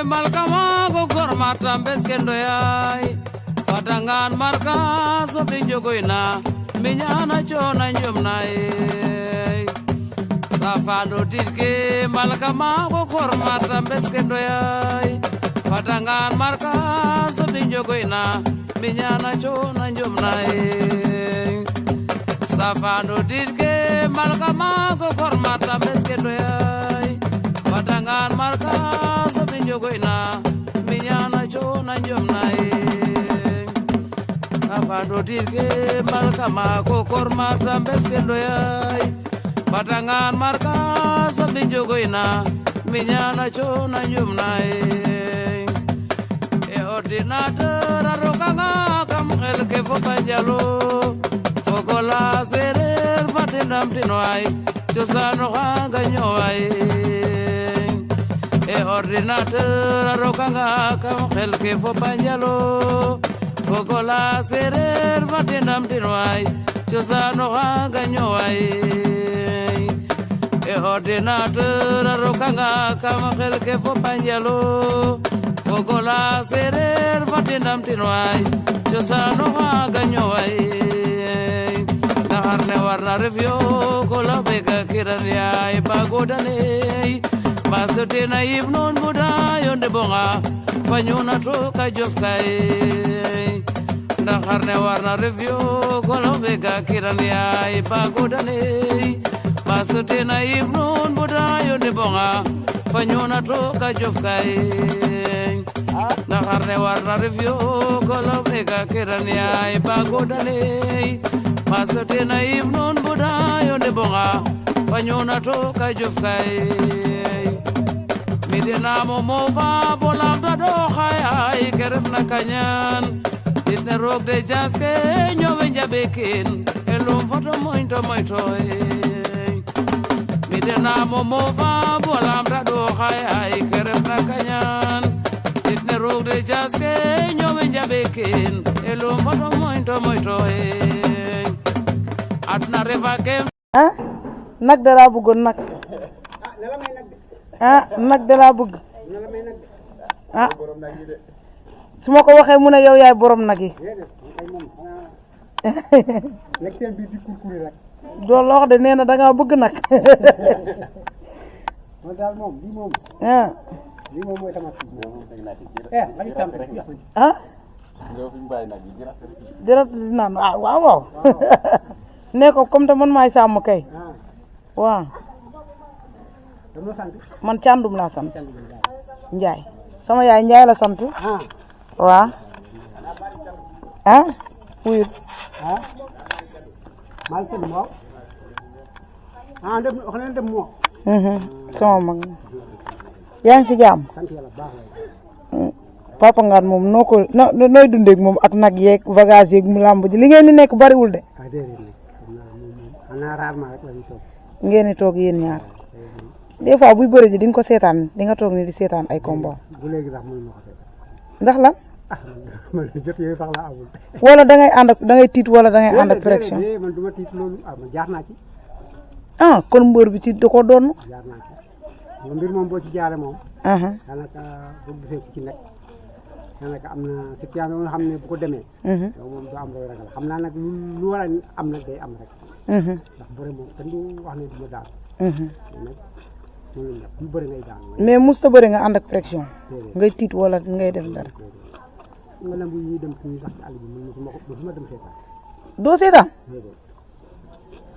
Malkama go gormata beskendo yai fatangan marka so pinjogoina minyana chona njomnai safando dirke malkama go gormata beskendo yai fatangan marka so pinjogoina minyana chona njomnai safando dirke malkama go gormata beskendo yai fatangan marka so pinjogoina minyana chona njomnai afando dirke malkama ko kormata beskendo yai fatangan marka so pinjogoina minyana chona njomnai e ordinateur arokanga kam khel ke fo panjalo fogola serer fatendam tinwai chosano hanga nyowai e ordinateur arokanga kam khel ke fo panjalo fogola serer fatendam tinwai chosano hanga nyowai e ordinateur arokanga kam khel ke fo panjalo fogola serer fatendam tinwai chosano hanga nyowai naharne warna revyo kola bega kirania e pagodane basote na ivnon buda yonde bonga fanyuna to ka jofkai naharne warna revyo kola bega kirania e pagodane basote na ivnon buda yonde bonga fanyuna to ka jofkai naharne warna revyo kola bega kirania e pagodane masote na ivnon buda yonde bonga fanyona to ka jofkai midena mo va bolam da do khaya keref na kanyan ditne rok de jaske nyowe jabekin elum foto mointo midena mo va bolam da do khaya keref na kanyan ditne rok de jaske nyowe jabekin elum foto mointo atna reva kem nag dara bëggoon nag nag dara bëgg su ma ko waxee mu ne yow yaay borom nag yi nek seen bi di kurkuri rek doo la wax de nee na da ngaa bëgg nag mo dal moom bi moom mooy tamat lagi tam rek dara di naan waaw ne ko comme te man maay sàmm kay waaw man Càndum laa sant Njaay sama yaay Njaay la sant waaw wuyu mal tan mo dem wax leen dem mo sama mag yaa ngi si jàmm sant yàlla baax Papa Ngane moom noo ko nooy dundeek moom ak nag yeeg bagage yeeg mu làmb ji li ngeen di nekk bariwul de xanaa rarement rek la ñu toog ngeen di toog yéen ñaar des fois buy bëri ji di nga ko seetaan di nga toog ni di seetaan ay combat bu léegi sax mënu ma ko seetaan ndax lan man jot yooyu sax la amul wala da ngay ànd ak da ngay tiit wala da ngay ànd ak pression man duma tiit loolu man jaar naa ci kon mbër bi ci da ko doon jaar naa ci mbir moom boo ci jaare moom daanaka boo gisee ku ci nekk daanaka am na situation yoo xam ne bu ko demee yow moom du am looy ragal xam naa nag lu war a am nag day am rek ndax bëri moom kenn du wax ne du ma daal nag mënul nekk lu bëri ngay daan mais musta bëri nga ànd ak pression ngay tiit wala ngay def dara nga lamb yi dem ci sax ci àll bi mën ma dem seetaan doo seetaan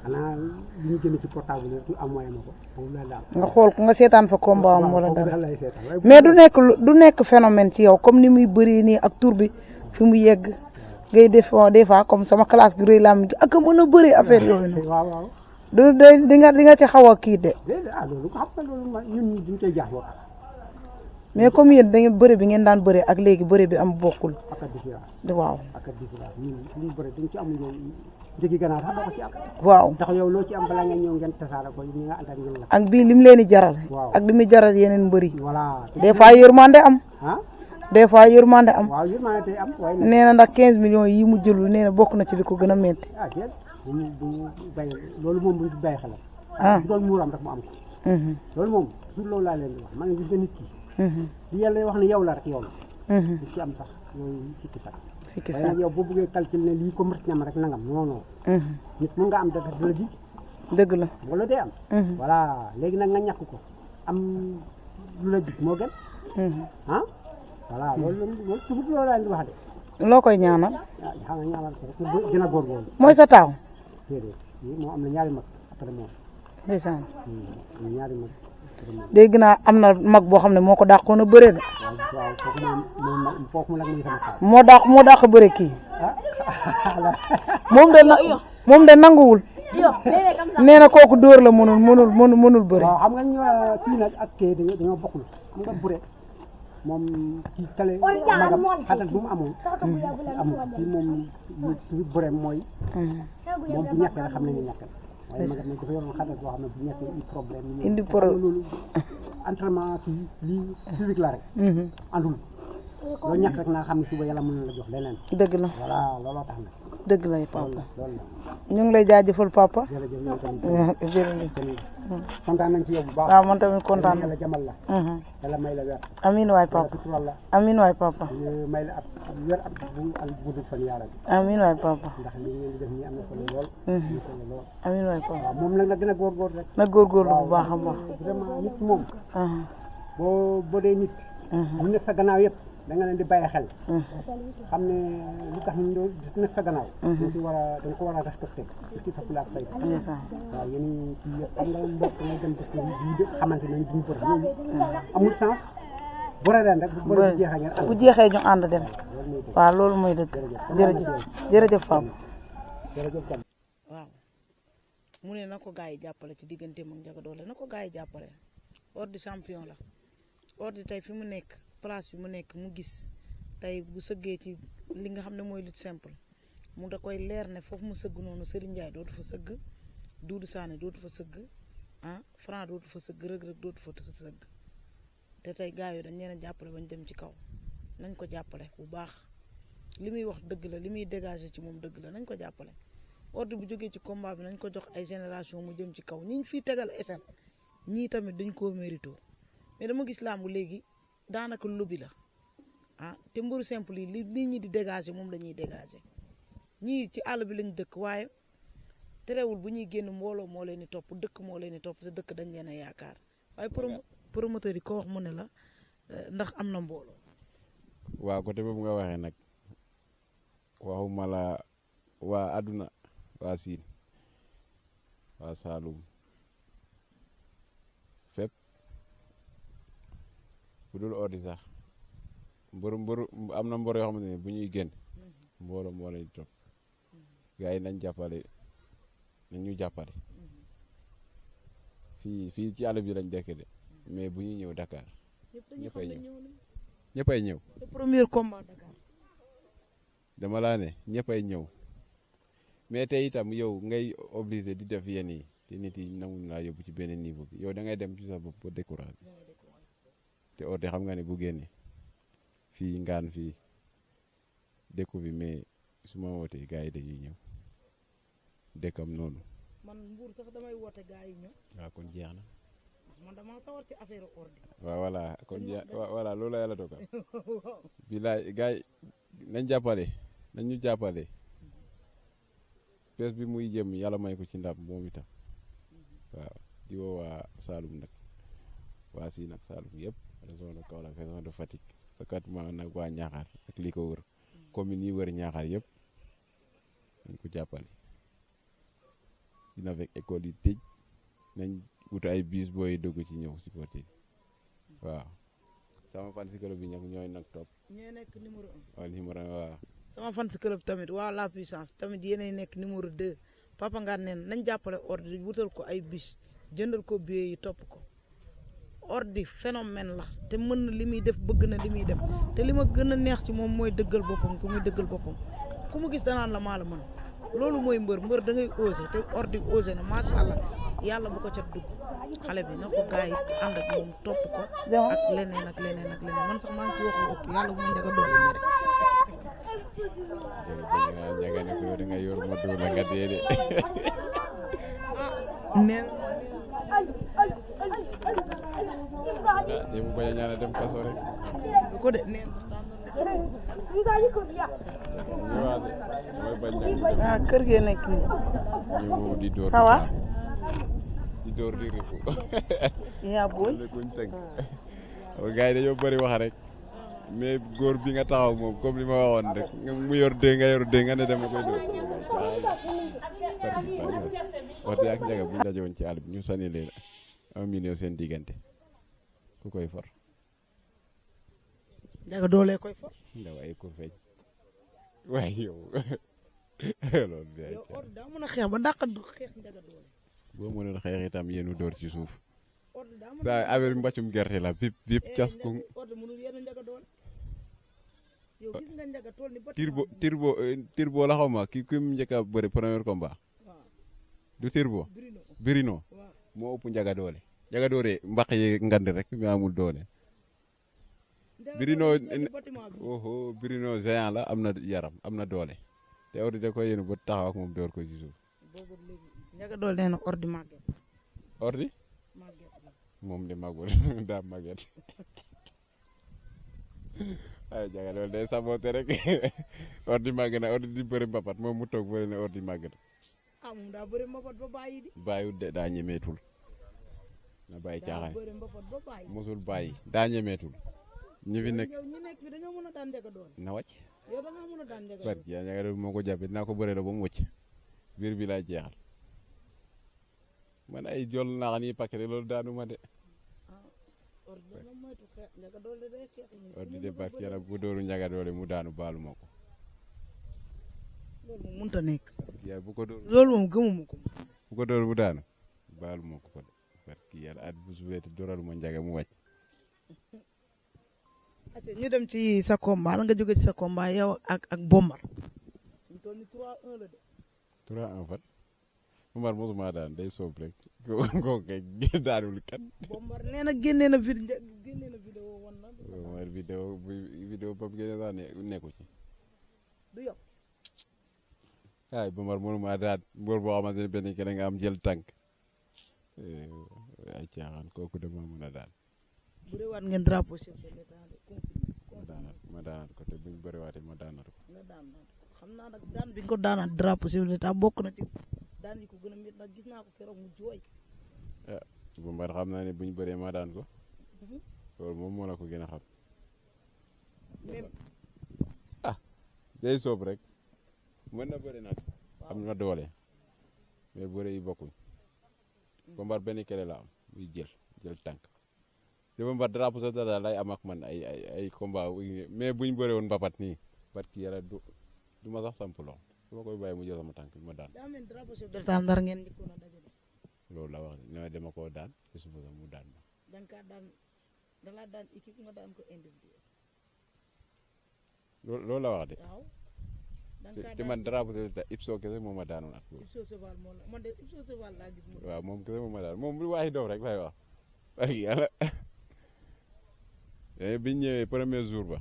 xanaa li ñu génn ci portable yi am moyen ma ko boobu la daal nga xool ko nga seetaan fa combat am wala dara lay seetaan mais du nekk phénomène ci yow comme ni muy bëri nii ak tur bi fi mu yegg ngay def des fois comme sama classe bi rëy laa mi ak mën a bëri affaire yooyu noonu waaw di nga ci xaw a kii de loolu xam nga loolu ñun ñi duñ koy jaax wax mais comme yéen da ngeen bëri bi ngeen daan bëri ak léegi bëri bi am bokkul ak différence waaw ak différence ñun suñu bëri dañ ci amul yoon jëgi ganaar sax doo ko ci am waaw ndax yow loo ci am balaa nga ñëw ngeen tasaara ko ñi nga ànd ak ñoom la ak bii lim leen di jaral ak li muy jaral yeneen mbëri voilà des fois yërmande am des fois yërmande am waaw yërmande tey am waaye nee na ndax 15 millions yi mu jëlul nee na bokk na ci li ko gën a metti déet bu bay loolu moom bu doon muuram rek mu am ko loolu moom toujours loolu laa leen di wax man gis nga nit ki li yàlla wax ne yow la rek yow la du ci am sax yooyu sikki sax waaye nag yow boo bëggee calculer ne lii ko mët ñam rek nangam non non nit mun nga am dara du la ji dëgg la wala day am voilà léegi nag nga ñàkk ko am lu la jig moo gën ah voilà loolu toujours loolu laa leen di wax de loo koy ñaanal xam nga ñaanal ko rek mu gën a góorgóorlu mooy sa taaw déedéet moo am na ñaari mag après moom ndeysaan ñaari mag dégg naa am na mag boo xam ne moo ko dàqoon a bëre de waaw kooku moom nag muy sama taaw moo dàq bëre kii moom de nanguwul nee na kooku dóor la mënul bëre waaw xam nga ñu kii nag ak kii dañoo bokkul xam nga bëre moom kii kale magam xatat bu mu amoon amul kii moom lu bëre mooy moom bu ñàkkee rek xam nañu ñàkk waaye magam nañ ko fa yoroon xatat boo xam ne bu ñàkkee indi problème loolu entraînement kii lii physique la rek andul loo ñàkk rek naa xam ne suba yàlla mën na la jox leneen dëgg la voilà looloo tax na dëgg lay papa loolu la ñu ngi lay jaajëfal papa jërëjëf yow tamit jërëjëf kontaan nañ ci yow bu baax waaw man tamit kontaan yàlla jamal la yàlla may la weer amiin waay papa sutural la amiin waay papa may la ab weer ab bu al gudd fan yaara bi amiin waay papa ndax li ngeen di def nii am na solo lool am na solo lool amiin waay papa waaw moom nag na gën a góorgóorlu rek na góorgóorlu bu baax a baax vraiment nit moom boo dee nit ñu nekk sa gannaaw yëpp da nga leen di bàyyi xel xam ne lu tax ñu doon gis nekk sa gannaaw da nga ko war a respecté ci sa pulaak fay waaw yéen kii yëpp xam nga mbokk ngay dem dëkk yi xamante ne duñu bëri yooyu amul chance bëre leen rek bu jeexee ngeen ànd bu jeexee ñu ànd dem waaw loolu mooy dëgg jërëjëf Pape waaw mu ne na ko gars yi jàppale ci digganteem ak Ndiaga Dolé na ko gars yi jàppale Ordi champion la Ordi tey fi mu nekk place bi mu nekk mu gis tey bu sëggee ci li nga xam ne mooy lutte simple mu da koy leer ne foofu mu sëgg noonu Serigne Ndiaye dootu fa sëgg Doudou Sané dootu fa sëgg Franc dootu fa sëgg Reug Reug dootu fa sëgg te tey gars yi dañ leen a jàppale bañ dem ci kaw nañ ko jàppale bu baax li muy wax dëgg la li muy dégager ci moom dëgg la nañ ko jàppale Ordi bu jógee ci combat bi nañ ko jox ay génération mu jëm ci kaw ñi ñu fiy tegal SN ñii tamit dañ koo mérito mais dama gis làmb léegi daanaka lobby la te mburu simple yi li nit ñi di dégager moom la ñuy dégager ñii ci àll bi lañ dëkk waaye terewul bu ñuy génn mbooloo moo leen di topp dëkk moo leen di topp te dëkk dañ leen a yaakaar waaye promoteur yi ko wax mu ne la ndax am na mbooloo. waaw côté boobu nga waxee nag waxuma la waa àdduna waa Siin waa Saalum fépp bu dul Ordi sax mbër am na mbër yoo xamante ne bu ñuy génn mbooloo moo leen di topp gars yi nañ ñu jàppale fii ci àll bi lañ dëkk de mais bu ñuy ñëw Dakar ñëppay ñëw. c'est premier combat Dakar. dama laa ne ñëppay ñëw mais tey itam yow ngay obligé di def yenn yi te nit yi nanguñu laa yóbbu ci benn niveau bi yow da ngay dem ci sa bopp ba découragé te Ordi xam nga ne bu génnee fii ngaan fii dëkku bi mais su ma wootee gars yi dañuy ñëw dëkkam noonu. man Mbour sax damay woote gars yi ñëw. waaw kon jeex na. man dama sawar ci affaire Ordi. waaw voilà kon jeex voilà loolu la yàlla dogal. bilaay gars yi nañ ñu jàppale. bés bi muy jëm yàlla may ko ci ndam moom itam waaw di woo waa Saloum nag waa Siin nag Saloum yëpp région de Kaolack région de Fatick fekkaatuma nag waa Ñaaxaar ak li ko wër commune yi wër Ñaaxaar yëpp nañ ko jàppale dina fekk école yi tëj nañ wut ay bis booy dugg ci ñëw supporter waaw sama fan si club bi ñag ñooy nag topp ñooy nekk numéro 1 waaw numéro 1 waaw sama fan si club tamit waa la puissance tamit yéenay nekk numéro 2 Papa Ngane neen nañ jàppale Ordi wutal ko ay bis jëndal ko billet yi topp ko Ordi phénomène la te mën na li muy def bëgg na li muy def te li ma gën a neex ci moom mooy dëggal boppam ku muy dëggal boppam ku mu gis danaan la maa la mën loolu mooy mbër da ngay osé te Ordi osé na macha allah yàlla bu ko ca dugg xale bi na ko gars yi ànd ak moom topp ko ak leneen ak leneen ak leneen man sax maa ngi ci wax lu ëpp yàlla bu ma Ndiaga Dolé mere Ndiaga ne ko yow da nga yor ma dóor la nga dee de mu bañ a ñaan dem kaso rek. nga ko de neen ñëwaat de mooy bañ ñaan ah kër gee nekk nii ñëw di door. ça va di door di rifu. yaa booy kuñ tënk. gars yi dañoo bëri wax rek. mais góor bi nga taxaw moom comme li ma waxoon rek mu yor dee nga ne dama koy dóor wax dëgg ak njaga bu ñu daje woon ci àll bi ñu sànni leen 1 million seen diggante ku koy for. njaga doole koy for. ndaw ay kur feeñ waaye yow loolu yow or daa mën a xeex ba dàq xeex njaga doole. boo mënoon xeex itam yéenu dóor ci suuf. or daa mën saa affaire mbàccum gerte la bip cas ko. or mënul yenn njaga doole. yow gis nga njaga tool ni Turbo la xaw ma ki mu njëkk a bëri premier combat. du Turbo. Birino moo ëpp njaga doole. njaga doole mbaq yi ngand rek mais amul doole. Birino géant la am na yaram am na doole. te ordi da koy yéen ba taxaw ak moom door ko ci suuf. njaga doole nee na ordi màgget. ordi. moom de màggul daa màgget. ay jaga loolu day saboté rek ordi màgg na ordi di bëri mbapat moom mu toog bëri ne ordi màgg na. moom daa bëri mbapat ba bàyyi di. bàyyiwut de daa ñemeetul. na bàyyi caaxaan daa bëri mbapat ba bàyyi. mosul bàyyi daa ñemeetul. ñi fi nekk ñi nekk fi dañoo mën a daan njaga doole. na wàcc. yow da ngaa mën a daan njaga doole. barki yaa njaga doole moo ko jàppee dinaa ko bëree la ba mu wëcc. biir bi laa jeexal. man ay jol naax nii paquet loolu daanu ma de. ordi de barki yàlla bu dóoru njaga doole mu daanu baalu ma ko. loolu moom mënut a nekk. yaa bu ko dóor loolu moom gëmuma ko. bu ko dóor mu daanu baalu ma ko de barki yàlla at bu subeeti dóoralu ma njaga mu wàcc. ñu dem ci sa combat nga jóge ci sa combat yow ak Bombar. ñu toll ni 3-1 la de. 3-1 fan. Bombar mosuma daan day soob rek kooku kay daanul kan. Bombar nee na génnee na vidéo woon na. Bombar vidéo ba mu génne sax nekku ci. du yow. ay Bombar mosuma daan mbër boo xamante ne benn kenn nga am jël tànk. ay caaxaan kooku dama mën a daan. bu dee waat ngeen drapeau chef de l'état ma daanaat ko te buñ bëriwaatee ma daanaat ko. xam naa nag daan bi nga ko daanaat drapeau chef de l'état bokk na ci daan yi ko gën a métti nag gis naa ko keroog mu jooy. Bombar xam naa ne buñ bëree ma daan ko. loolu moom moo la ko gën a xam. day soob rek mën na bëri nag am na doole mais bëre yi bokkuñ. Bombar benn kele la am muy jël tànk. te Bombar drapeau sa dara lay am ak man ay combat mais buñ bëre woon mbapat nii parce que yàlla du ma sax samp loxo su ma koy bàyyi mu jël sama tànk bi ma daan. daa mel drapeau chef de l'état ndar ngeen njëkkoon a dajale. loolu la wax ne dama koo daan te suba sax mu daan ma. da nga kaa daan da laa daan équipe nga daan ko individuel. loolu la wax de. waaw. te man drapeau chef de l'état Ipso kese moo ma daanoon ak. Ipso Cheval moo la man de Ipso Cheval laa gis. waaw moom kese moo ma daan moom bu waxi doof rek lay wax. ak yàlla biñ ñëwee premier jour ba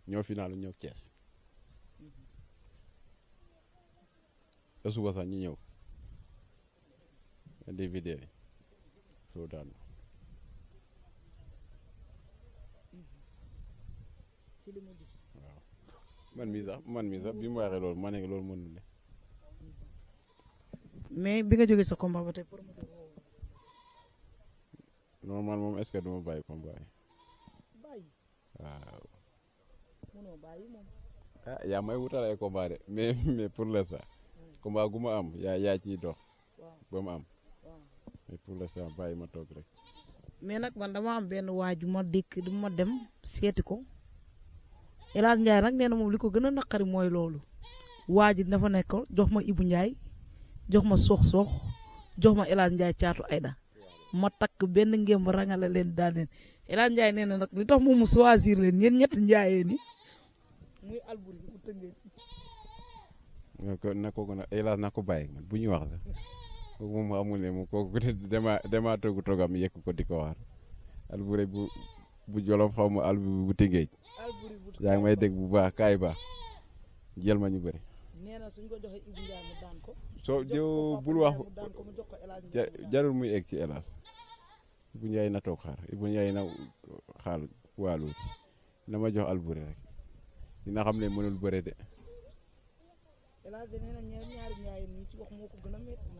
ñoo final ñëw Thiès te suba sax ñu ñëw indi vidéo yi soo daan waaw man mi sax bi mu waxee loolu ma ne loolu mënul ne. mais bi nga jógee sa combat ba tey promoteur normal moom est-ce que duma bàyyi combat yi. bàyyi. waaw. mënoo bàyyi moom. yaa may wutal ay combat de mais pour l'instant combat gu ma am yaa ciy dox. ba ma am. mais pour l'instant bàyyi ma toog rek. mais nag man dama am benn waaju ma dikk du ma dem seeti ko El Hadj Ndiaye nag nee na moom li ko gën a naqari mooy loolu waa ji dafa nekk jox ma Ibou Ndiaye jox ma sox jox ma El Hadj Ndiaye caatu Aïda ma takk benn ngémb rangale leen daan leen El Hadj Ndiaye nee na nag li tax moom mu choisir leen yéen ñett njaayee ni muy Alboury bu tëngee. na ko El Hadj na ko bàyyi man bu ñuy wax sax kooku moom amul ne moom kooku dama toogu toogam yekk ko di ko wax Alboury bu Jolof xaw ma Alboury bu Tëngéej yaa ngi may dégg bu baax kaay baax jël ma ñu bëri. nee na suñ ko joxee Ibou Ndiaye mu daan ko. soo jëw bul wax jarul muy egg ci El Hadj Ibou Ndiaye na toog xaar Ibou Ndiaye na xaar waalu na ma jox Alboury rek dina xam ne mënul bëre de.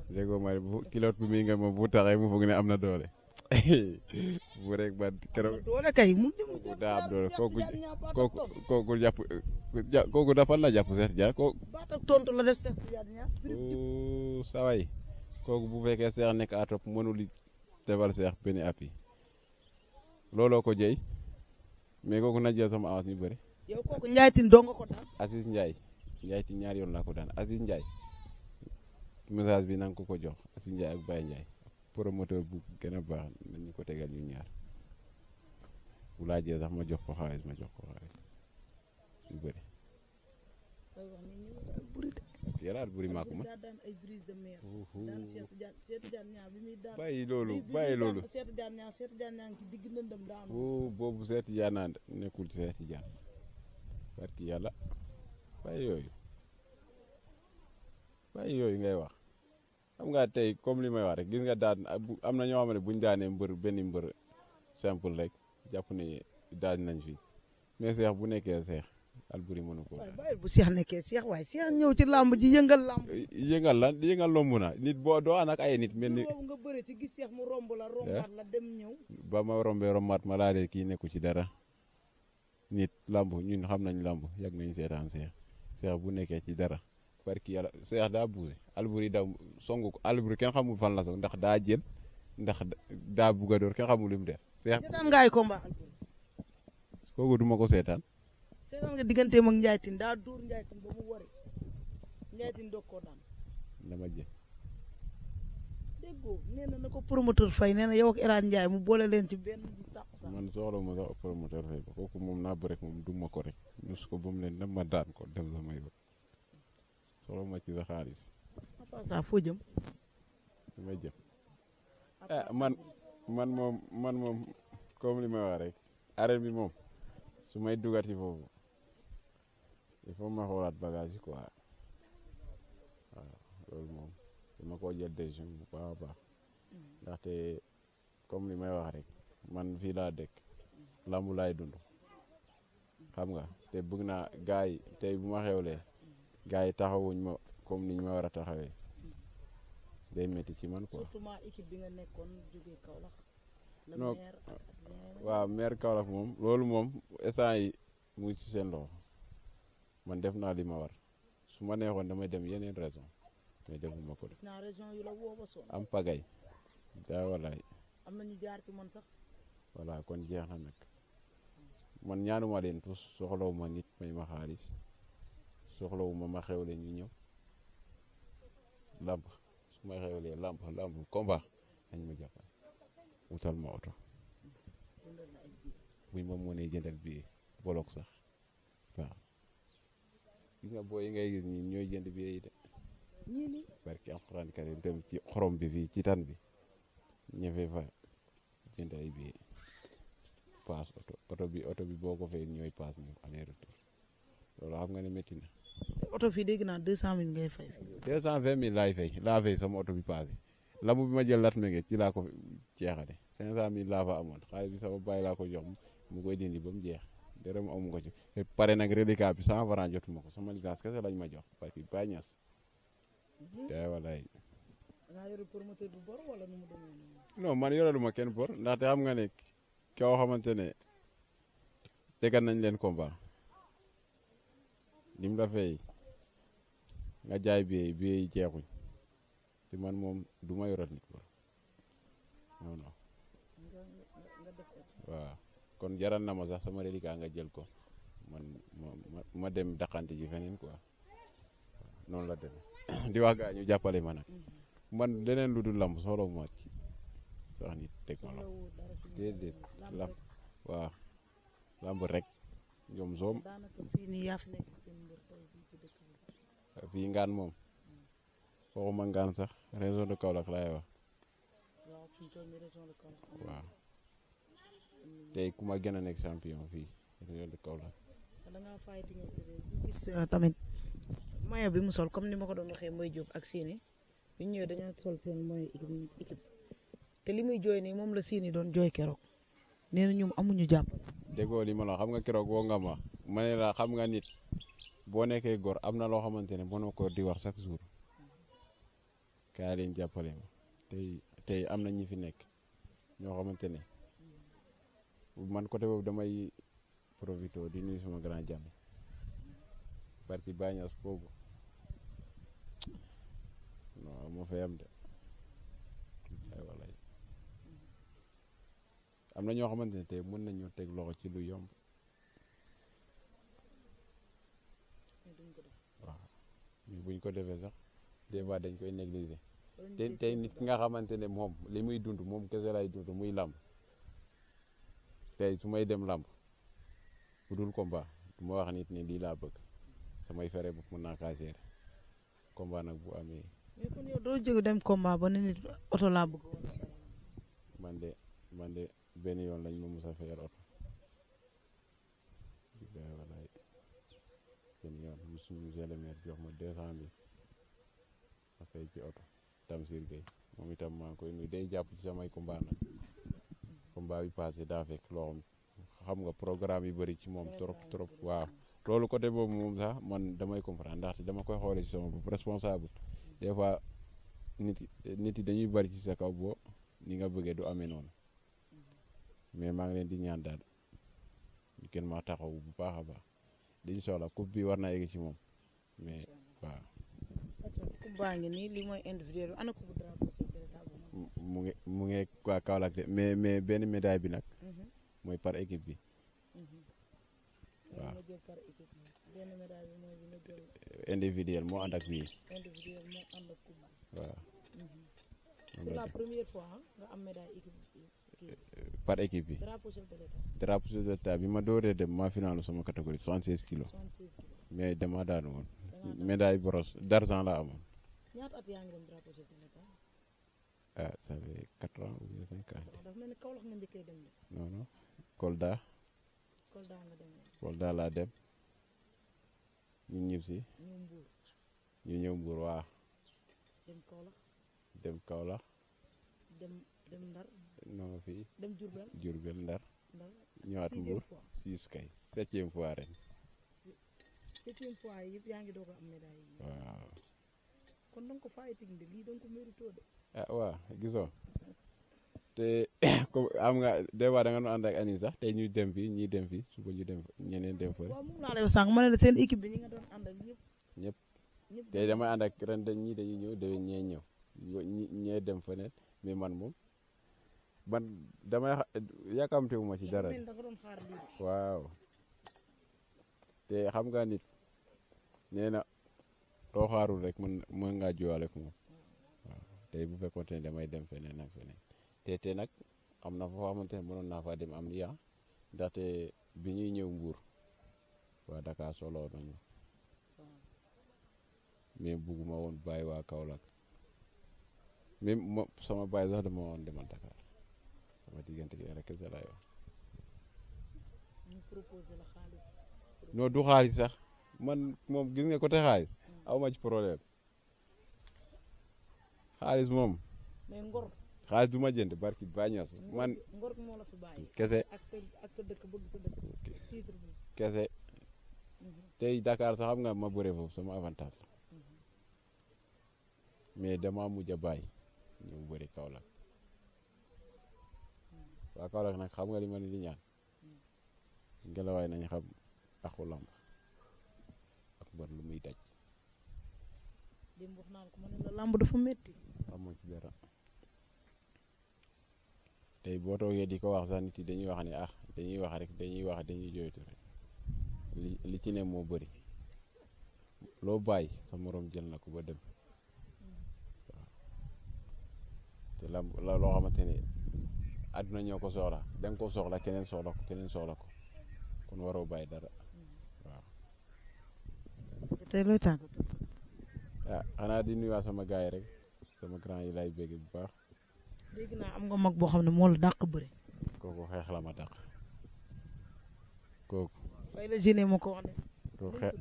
déggoo ma bu kilote bi muy nga moom bu taxee mu foog ne am na doole. bu rek ba keroog doole kay mu daa am doole kooku jàpp kooku dafal la jàpp Cheikh Tidiane kooku. baat ak tontu la def Cheikh Tidiane saway kooku bu fekkee Cheikh nekk à top mënul defal Cheikh benn appui looloo ko jëy mais kooku na jël sama avance ñu bëri. yow kooku Ndiaye Tine doo nga ko daan. Aziz Ndiaye ñaari yoon laa ko daan Aziz Ndiaye message bi na nga ko jox Aziz Ndiaye ak Baye Ndiaye promoteur bu gën a baax nañu ko tegal ñu ñaar bu laajee sax ma jox ko xaalis yu bëri. yàlla Alboury maa ko mën. bàyyi loolu boobu Cheikh Tidiane nekkul Cheikh Tidiane barki yàlla bàyyi yooyu ngay wax xam nga tey comme li may wax rek gis nga daan am na ñoo xam ne buñ daanee benn mbër simple rek jàpp ne daan nañ fi mais Cheikh bu nekkee Cheikh Alboury mënu ko. waaye bàyyi bu Cheikh nekkee Cheikh waaye Cheikh ñëw ci làmb ji yëngal làmb. yëngal lomb na nit boo doo ànd ak ay nit. mel ni nga bëre ci gis Cheikh mu romb la rombaat la dem ñëw. ba ma rombaat ma laa de kii nekku ci dara nit làmb ñun xam nañ làmb yàgg nañ seetaan Cheikh bu nekkee ci dara barki yàlla Cheikh daa buuse Alboury daw songu ko Alboury kenn xamul fan la song ndax daa jël ndax daa bugg a door kenn xamul li mu def. seetaan nga ay combat kooku duma ko seetaan. seetaan nga digganteem ak Ndiaye Tine daa dóor Ndiaye Tine ba mu waree Ndiaye Tine doog koo daan. dama jël. déggoo nee na ko promoteur fay nee na yow ak El Hadj Ndiaye mu boole leen ci benn takkusaan. man soxla ma sax promoteur fay ba kooku moom naa bëre moom duma ko rek ñus ko ba mu leen ma daan ko dem sama yoon soxla ma ci sa xaalis. à part ça foo jëm. damay jëm man moom comme li may wax rek arène bi moom su may dugati foofu il faut ma xoolaat bagage yi quoi waaw loolu moom dama koo jël décision bu baax a baax ndaxte comme li may wax rek man fii laa dëkk lambu laay dund xam nga te bëgg naa gars yi tey bu ma xewlee gars yi taxawuñ ma comme niñ ma war a taxawee day métti ci man quoi. surtout ma équipe bi nga nekkoon jógee Kaolack. non waaw maire Kaolack moom loolu moom instant yi mu ngi ci seen loxo man def naa li ma war su ma neexoon damay dem yeneen raison mais defuma ko de. gis naa région yu la woo ba sonn. am pagay daa walaay. am na ñu jaar ci man sax. voilà kon jeex na nag man ñaanuma leen tous soxlawuma nit may ma xaalis soxlawuma ma xewle ñu ñëw lamb su ma xewlee lamb combat nañ ma jàppale wutal ma oto buñ ma mënee jëndal bi bolok sax waaw gis nga boo yi ngay gis ñi ñooy jënd bi yi de barki alxuraan karim dem ci xorom bi fii ci tan bi ñëfee fa jënd ay bi paas oto bi boo ko fay ñooy paas ñu aller retour loolu xam nga ne métti na. oto fii dégg naa 200 000 ngay fay. 220 000 laa fay sama oto bi paase lamb bi ma jël lat menge ci laa ko jeexale 500 000 laa fa amoon xaalis bi sama bàyyi laa ko jox mu koy dindi ba mu jeex dërëm amu ko ci pare nag reliquat bi 100 francs jotuma ko sama licence kese lañ ma jox parce que Baye Niass te walaay. dangaa yore promoteur bu bor wala nu mu demee noonu. non man yoreluma kenn bor ndaxte xam nga ne koo xamante ne tegal nañ leen combat lim la fay nga jaay billet yi jeexuñ te man moom du ma yoral nit bor non non waaw kon jaral na ma sax sama reliquat nga jël ko man ma dem daqante ji feneen quoi noonu la demee di wax gaa ñu jàppale ma nag man leneen lu dul lamb soxla ma ci sax nit teg ma lamb déedéet lamb waaw lamb rek ñoom soom fii ngaan moom waxuma ngaan sax région de Kaolack laay wax waaw tey ku ma gën a nekk champion fii région de Kaolack. gis tamit maillot bi mu sol comme ni ma ko doon waxee Mbaye Diop ak Séné bi ñu ñëwee dañoo sol seen maillot équipe te li muy jooy nii moom la siini doon jooy keroog nee na ñoom amuñu jàpp. déggoo li ma la xam nga keroog woo nga ma ne la xam nga nit boo nekkee góor am na loo xamante ne mënoo ko di wax chaque jour kaay leen jàppale ma tey am na ñi fi nekk ñoo xamante ne man côté boobu damay profité di nuyu sama grand jàmm parti bañas kooku non moo fay am de ay walay am na ñoo xamante ne tey mën nañu teg loxo ci lu yomb waaw buñ ko defee sax des fois dañ koy négliger tey nit ki nga xamante ne moom li muy dund moom kese lay dund muy làmb tey su may dem làmb bu dul combat du ma wax nit ne lii laa bëgg samay fere bu mën naa kaa gérer combat nag bu amee. mais kon yow doo jóg dem combat ba ne nit oto laa bëgg. man de benn yoon lañ ma mos a fayal oto walaay benn yoon monsieur le maire jox ma 200 000 ma fay ci oto Tamsir Gueye moom itam maa ngi koy nuyu day jàpp ci samay combat nag combat bi passé daa fekk loo xam nga programme yu bëri ci moom trop waaw loolu côté boobu moom sax man damay comprendre ndaxte dama koy xoolee ci sama bopp responsable des fois nit yi dañuy bëri ci sa kaw boo ni nga bëggee du amee noonu mais maa ngi leen di ñaan daal ñu kenn maa taxaw bu baax a baax liñ soxla coupe bi war naa yegg ci moom mais waaw. coupe baa ngi nii li mooy individuel bi ana coupe drapeau mu ngi waa Kaolack de mais benn médaille bi nag mooy par équipe bi waaw individuel moo ànd ak bii waaw. c'est la première fois nga am médaille équipe par équipe bi drapeau chef de l'État bi ma dooree dem ma finalu sama catégorie 76 kilos mais dama daanu woon médaille bronze d'argent la amoon. ñaata at yaa ngi dem drapeau chef de l'État. ah ça fait 4 ans ou bien 5 ans. dafa mel ni Kaolack nga njëkkee dem de. non Kolda. nga dem. Kolda laa dem ñu ñib si. ñu ñëw Mbour waa. dem Kaolack. dem Ndar. non fii. dem Diourbel Ndar. ñëwaat Mbour 6 kay 7e fois ren. 7e fois yëpp yaa ngi doog a am médaille yi. waaw. kon danga ko fighting de lii danga ko mérito de. ah waaw gisoo te comme am nga des fois da nga doon ànd ak ani sax tey ñuy dem fii ñii dem fii suba ñu dem ñeneen dem fële. waaw moom laa lay wax sànq ma ne la seen équipe bi ñi nga doon ànd ak ñëpp tey damay ànd ak ren ñii dañuy ñëw déwén ñee ñëw ñee dem feneen mais man moom damay yàkkamte wu ma ci dara. waaw te xam nga nit nee na loo xaarul rek mën ngaa jiwaale ko moom waaw tey bu fekkoon ne damay dem feneen ak feneen te nag am na foo xamante ne mënoon naa faa dem am lii ndaxte bi ñuy ñëw Mbour waa Dakar solo nañu mais bugguma woon bàyyi waa Kaolack même sama bàyyi sax dama woon demal Dakar sama diggante gi rek kese laa yor. non du xaalis sax man moom gis nga côté xaalis aw ma ci problème xaalis moom. mais ngor. xaalis du ma jënd barki bañas man. ngor moo la fi bàyyi. kese ak sa dëkk bëgg sa dëkk. titre bi kese. tey Dakar sax xam nga ma bëre foofu sama avantage la mais dama mujj a bàyyi ñëw bëri Kaolack waa Kaolack nag xam nga li ma leen di ñaan ngelawaay nañ xam axu lamb ak mbër lu muy daj. démb wax naa ko ma ne la lamb dafa métti. amoo ci dara tey boo toogee di ko wax sax nit yi dañuy wax ne dañuy wax rek dañuy jooytu rek li ci ne moo bëri loo bàyyi sa morom jël na ko ba dem waaw te lamb la loo xamante ne àdduna ñoo ko soxla da nga ko soxla keneen soxla ko kon waroo bàyyi dara waaw. tey looy tàggatoo. xanaa di nuyuwaat sama gars yi rek sama grand yi lay bégg bu baax. dégg naa am nga mag boo xam ne moo la dàq bëri. kooku xeex la ma dàq kooku. fay la géné moo ko wax de. kooku xeex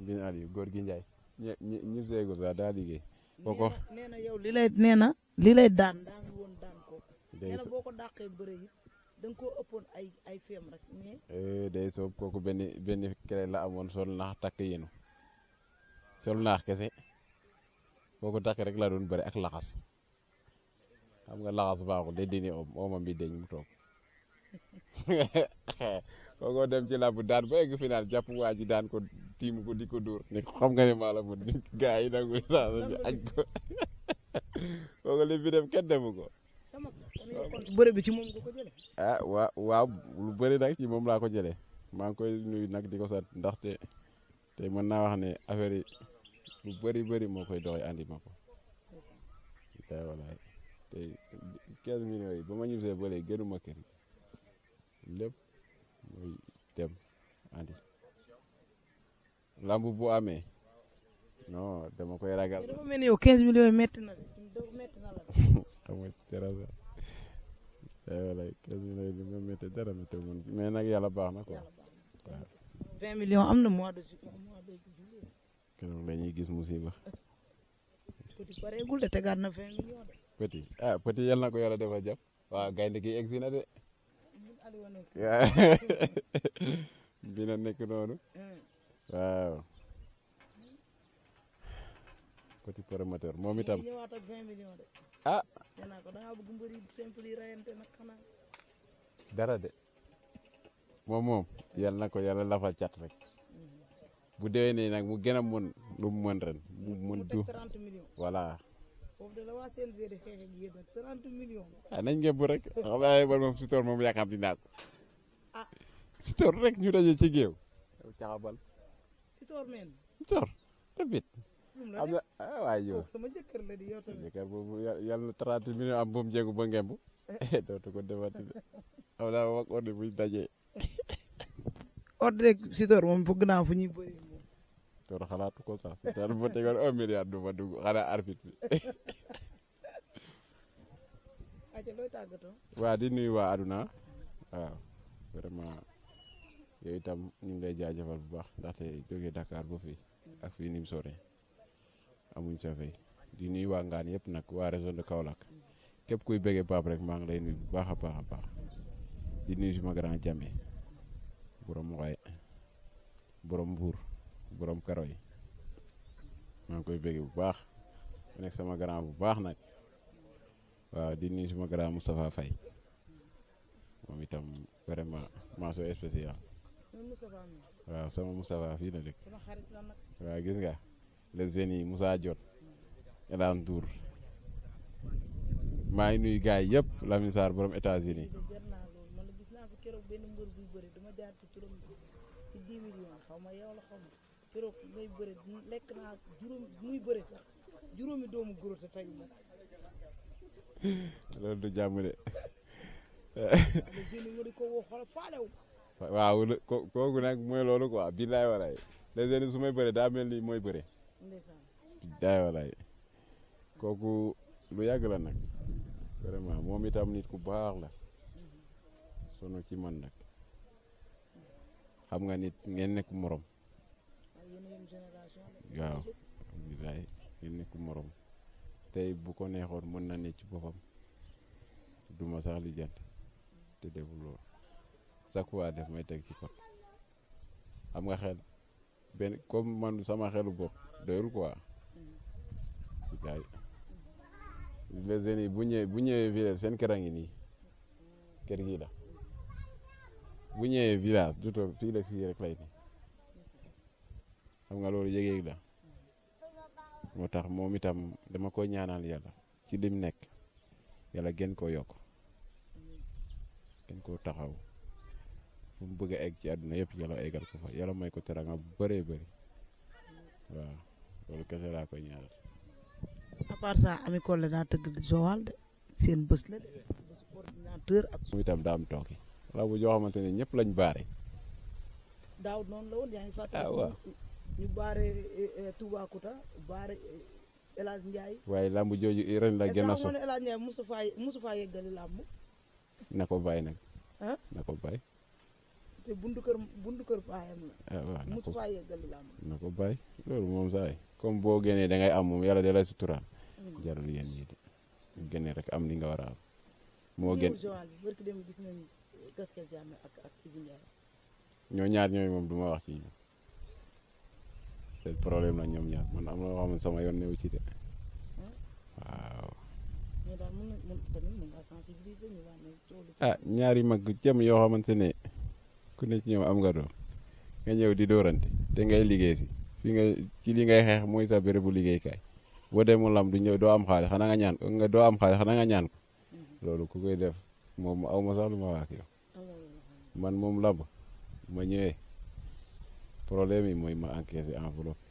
bin Aliou góor gi Njaay ñëpp seegul sax daa liggéey. kooku nee na yow li lay daan daa ngi woon daan ko nee na boo ko dàqee bëre yi da nga koo ëppoon ay feem rek mais. day soob kooku benn kere la amoon sol naax takk yéenu sol naax kese boo ko takk rek la doon bëri ak laxas xam nga laxas baaxul day dini oomam bi deñ mu toog kookoo dem ci làmb daan ba egg final jàpp waa ji daan ko tiim ko di ko dóor ne xam nga ne maa la mun gaa yi nangu sax ñu añ ko kooku li fi dem kenn demu ko. bëre bi ci moom nga ko jëlee. ah waaw lu bëri nag ci moom laa ko jëlee maa ngi koy nuyu nag di ko sant ndaxte te mën naa wax ne affaire yi lu bëri moo koy doxee andi ma ko. tey walaay tey 15 millions yi ba ma ñibbisee ba léegi gënuma kër lépp mooy dem andi lamb bu amee non dama koy ragal. dafa mel ni yow 15 millions yi métti na la. xam nga dara sax walaay 15 millions yi ma métti dara métti woon mais nag yàlla baax na quoi. waaw 20 millions am na mois de juillet. keroog la ñuy gis musiba. petit pareegul de tegaat na 20 millions de. petit yal na ko yàlla defal jàpp. waaw gaynde gi egsi na de. bi na nekk noonu. waaw. petit promoteur moom itam. ñëwaat ak 20 millions de. nee naa ko da ngaa bëgg mbër yi simple yi rayante nag xanaa. dara de moom yal na ko yàlla lafal cat rek. bu déwénee nag mu gën a mën lu mu mën ren. mu mën du 30 millions. voilà. foofu de la waa CNG di xeex ak yéen 30 millions. nañ ngeen bu rek xam naa man moom si toor moom yaakaar dinaa ko. si toor rek ñu daje ci géew. caxabal. si toor men. si toor rafet. am na waay yow sama jëkkër la di yow tamit. jëkkër boobu yàlla na 30 millions am boobu jéegu ba ngemb. dootu ko defati de xam naa wax ordre buñ dajee. ordre rek si toor moom bëgg naa fu ñuy bëri moom. toor xalaatu ko sax si toor bu tegoon 1 milliard du ma dugg xanaa arbitre bi. ayca looy tàggatoo. waa di nuyu waa aduna waaw vraiment yooyu itam ñu ngi lay jaajëfal bu baax ndaxte jógee Dakar ba fii ak fii ni mu sore amuñ sa fay di nuyu waa Ngaan yëpp nag waa région de Kaolack képp kuy bëggee Pape rek maa ngi lay nuyu bu baax a baax di nuyu suma grand Jame borom waaye borom Mbuur borom karo yi maa ngi koy bëggee bu baax mu nekk sama grand bu baax nag waaw di nuyu suma grand Moustapha Faye moom itam vraiment mention spéciale waaw sama Moustapha fii la dëkk waaw gis nga les jeunes yi Moussa Diot Elan Tour maa ngi nuyu gars yi yëpp Lamine Sarr borom États-Unis juróomi doomu goro te tey moom. loolu du jàmm de. waaw waaw kooku nag mooy loolu quoi billaay walaay les jeunes su may bëre daa mel ni mooy bëre. billaay walaay kooku lu yàgg la nag vraiment moom itam nit ku baax la sono ci man nag xam nga nit ngeen nekk morom waaw billaay ngeen nekk morom tey bu ko neexoon mën na ne ci boppam duma sax li jant te deful loolu chaque fois def may teg ci pot xam nga xel benn comme man sama xelu bopp doyul quoi gaay les jeunes yi bu ñëwee village seen kër a ngi nii kër gi la bu ñëwee village du toog fii la fii rek lay ni xam nga loolu yëg-yëg la moo tax moom itam dama ko ñaanal yàlla ci lim nekk yàlla gën koo yokk gën koo taxaw fu mu bëgg a egg ci àdduna yëpp yàlla eggal ko fa yàlla may ko teranga bu bëree bëri waaw loolu kese laa koy ñaanal. à part ça Ami Collé daa tëgg Joal de seen bés la de bés coordinateur ak. moom itam daa am tooke wala bu joo xamante ne ñëpp lañ baare. daaw noonu la woon yaa ngi fàttali. waaw ñu baare Toubacouta baare El Hadj Ndiaye. waaye lamb jooju ren la gën a so. El Hadj Ndiaye mosu faa yeggali lamb. na ko bàyyi nag. na ko bàyyi. te buntu kër baayam la. waaw mosu faa yeggali lamb. na ko bàyyi loolu moom saay comme boo génnee da ngay am moom yàlla da lay suturaal. jarul yéen ñii de génne rek am li nga war a am moo gën ñoo ñaar ñooyu moom du ma wax ci ñoom c'est problème la ñoom ñaar man am na loo xam ne sama yoon newu ci de waaw ñaari mag jëm yoo xamante ne ku ne ci ñoom am nga doom nga ñëw di dóorante te ngay liggéey si fi nga ci li ngay xeex mooy sa bérébu liggéeykaay boo demul lam du ñëw doo am xaalis xanaa nga ñaan ko doo am xaalis xanaa nga ñaan ko loolu ku koy def moom aw ma sax lu ma wax ak yow man moom lamb ma ñëwee problème yi mooy ma encaissé enveloppe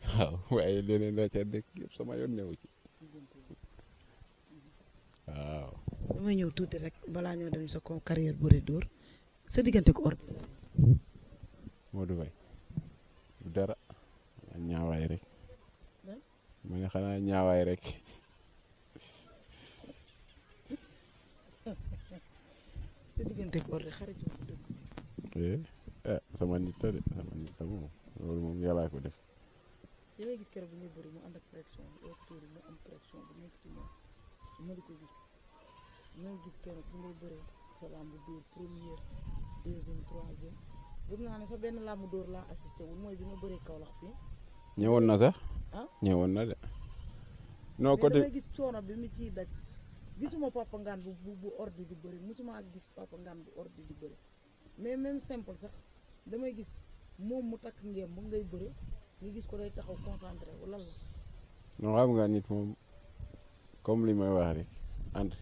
waaw waaye leneen loo ca dëkk yëpp sama yoon newu ci waaw. damay ñëw tuuti rek balaa ñoo dem sa ko carrière bëre dóor sa diggante ko Ordi. Modou Faye du dara ñaawaay rek ma ne xanaa ñaawaay rek. sa diggante ko Ordi xarit yu dëgg. sama nit la de sama nit la moom loolu moom yàllaa ko def. yow gis keroog bu ñuy bëri mu ànd ak pression yow tuuti mu am pression bu nekk ci moom ma di ko gis ñoo gis keroog bu ngay bëree sa làmb dóor première deuxième troisième gëm naa ne sa benn làmb dóor laa assisté wul mooy bi nga bëree Kaolack fii. ñëwoon na sax. ah ñëwoon na de. non côté mais gis coono bi mu ciy daj gisuma Papa Ngane bu Ordi di bëri musuma gis Papa Ngane bu Ordi di bëri mais même simple sax damay gis moom mu takk ngeem bu ngay bëri. nga gis ko day taxaw concentré wala la. non xam nga nit moom comme li may wax rek ànd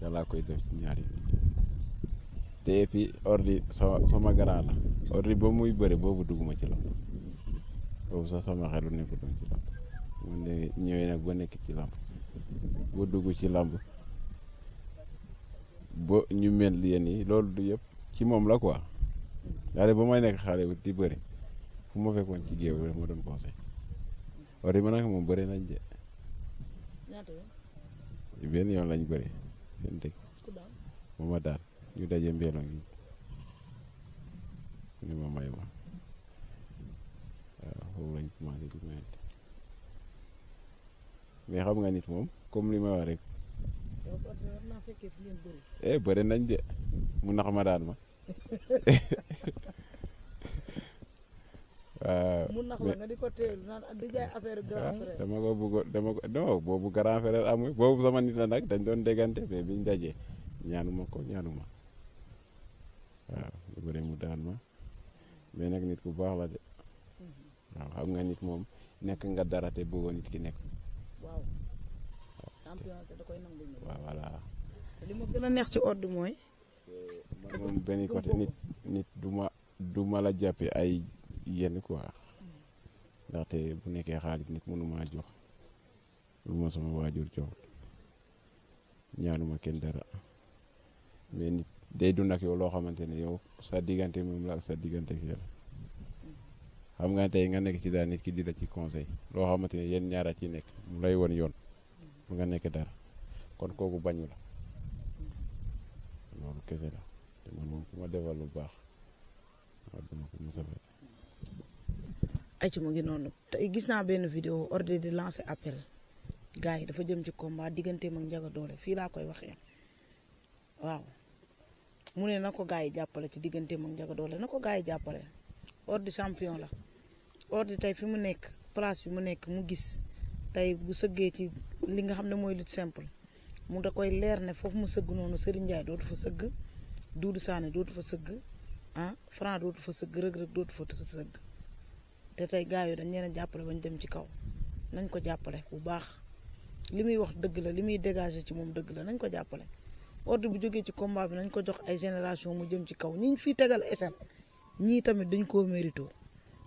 yàlla koy def ci ñaari nit te puis Ordi sama grand la Ordi ba muy bëri boobu dugguma ci lamb boobu sax sama xelu nekku doon ci lamb man de ñëwee nag ba nekk ci lamb ba dugg ci lamb ba ñu mel yéen yi loolu du yëpp ci moom la quoi daal ba may nekk xale di bëri fu ma fekkoon ci géew rek ma doon conseil Ordi ma nag moom bëri nañ de benn yoon lañ bëri seen dëkk moom ma daal ñu daje mbeelo ngi ni ma may ma waaw foofu lañ commencé di mayante mais xam nga nit moom comme li ma wax rek bëri nañ de mu nax ma daan ma waaw mu nax la nga di ko teelu naan di jaay affaire grand frère. dama ko bëggoon non boobu grand frère amul boobu sama nit la nag dañ doon déggante mais biñ dajee ñaanuma waaw lu bëri mu daan ma mais nag nit ku baax la de waaw xam nga nit moom nekk nga dara te bëggoo nit ki nekk. waaw champion te da koy nangu. waaw voilà. li ma gën a neex ci Ordi mooy. man moom benn côté nit du ma la jàppe ay yenn quoi ndaxte bu nekkee xaalis nit mënu maa jox lu ma sama waajur jox ñaanuma kenn dara mais nit day dund ak yow loo xamante ne yow sa diggante moom la sa diggante ak yàlla xam nga tey nga nekk ci daal nit ki di la ci conseil loo xamante ne yéen ñaara ci nekk mu lay won yoon mu nga nekk dara kon kooku bañu la loolu kese la te man moom ku ma defal lu baax waaw dama ko mos a fay. ay ci mu ngi noonu tey gis naa benn vidéo Ordi di lancer appel gars yi dafa jëm ci combat digganteem ak Ndiaga Dolé fii laa koy waxee waaw mu ne na ko gars yi jàppale ci digganteem ak Ndiaga Dolé na ko gars yi jàppale Ordi champion la Ordi tey fi mu nekk place bi mu nekk mu gis tey bu sëggee ci li nga xam ne mooy lutte simple mu da koy leer ne foofu mu sëgg noonu Serigne Ndiaye dootu fa sëgg Doudou Sané dootu fa sëgg Franc dootu fa sëgg Reug Reug dootu fa sëgg te tey gars yi dañ leen a jàppale bañ dem ci kaw nañ ko jàppale bu baax li muy wax dëgg la li muy dégager ci moom dëgg la nañ ko jàppale Ordi bu jógee ci combat bi nañ ko jox ay génération mu jëm ci kaw ñi fii tegal SN ñii tamit dañ koo mérito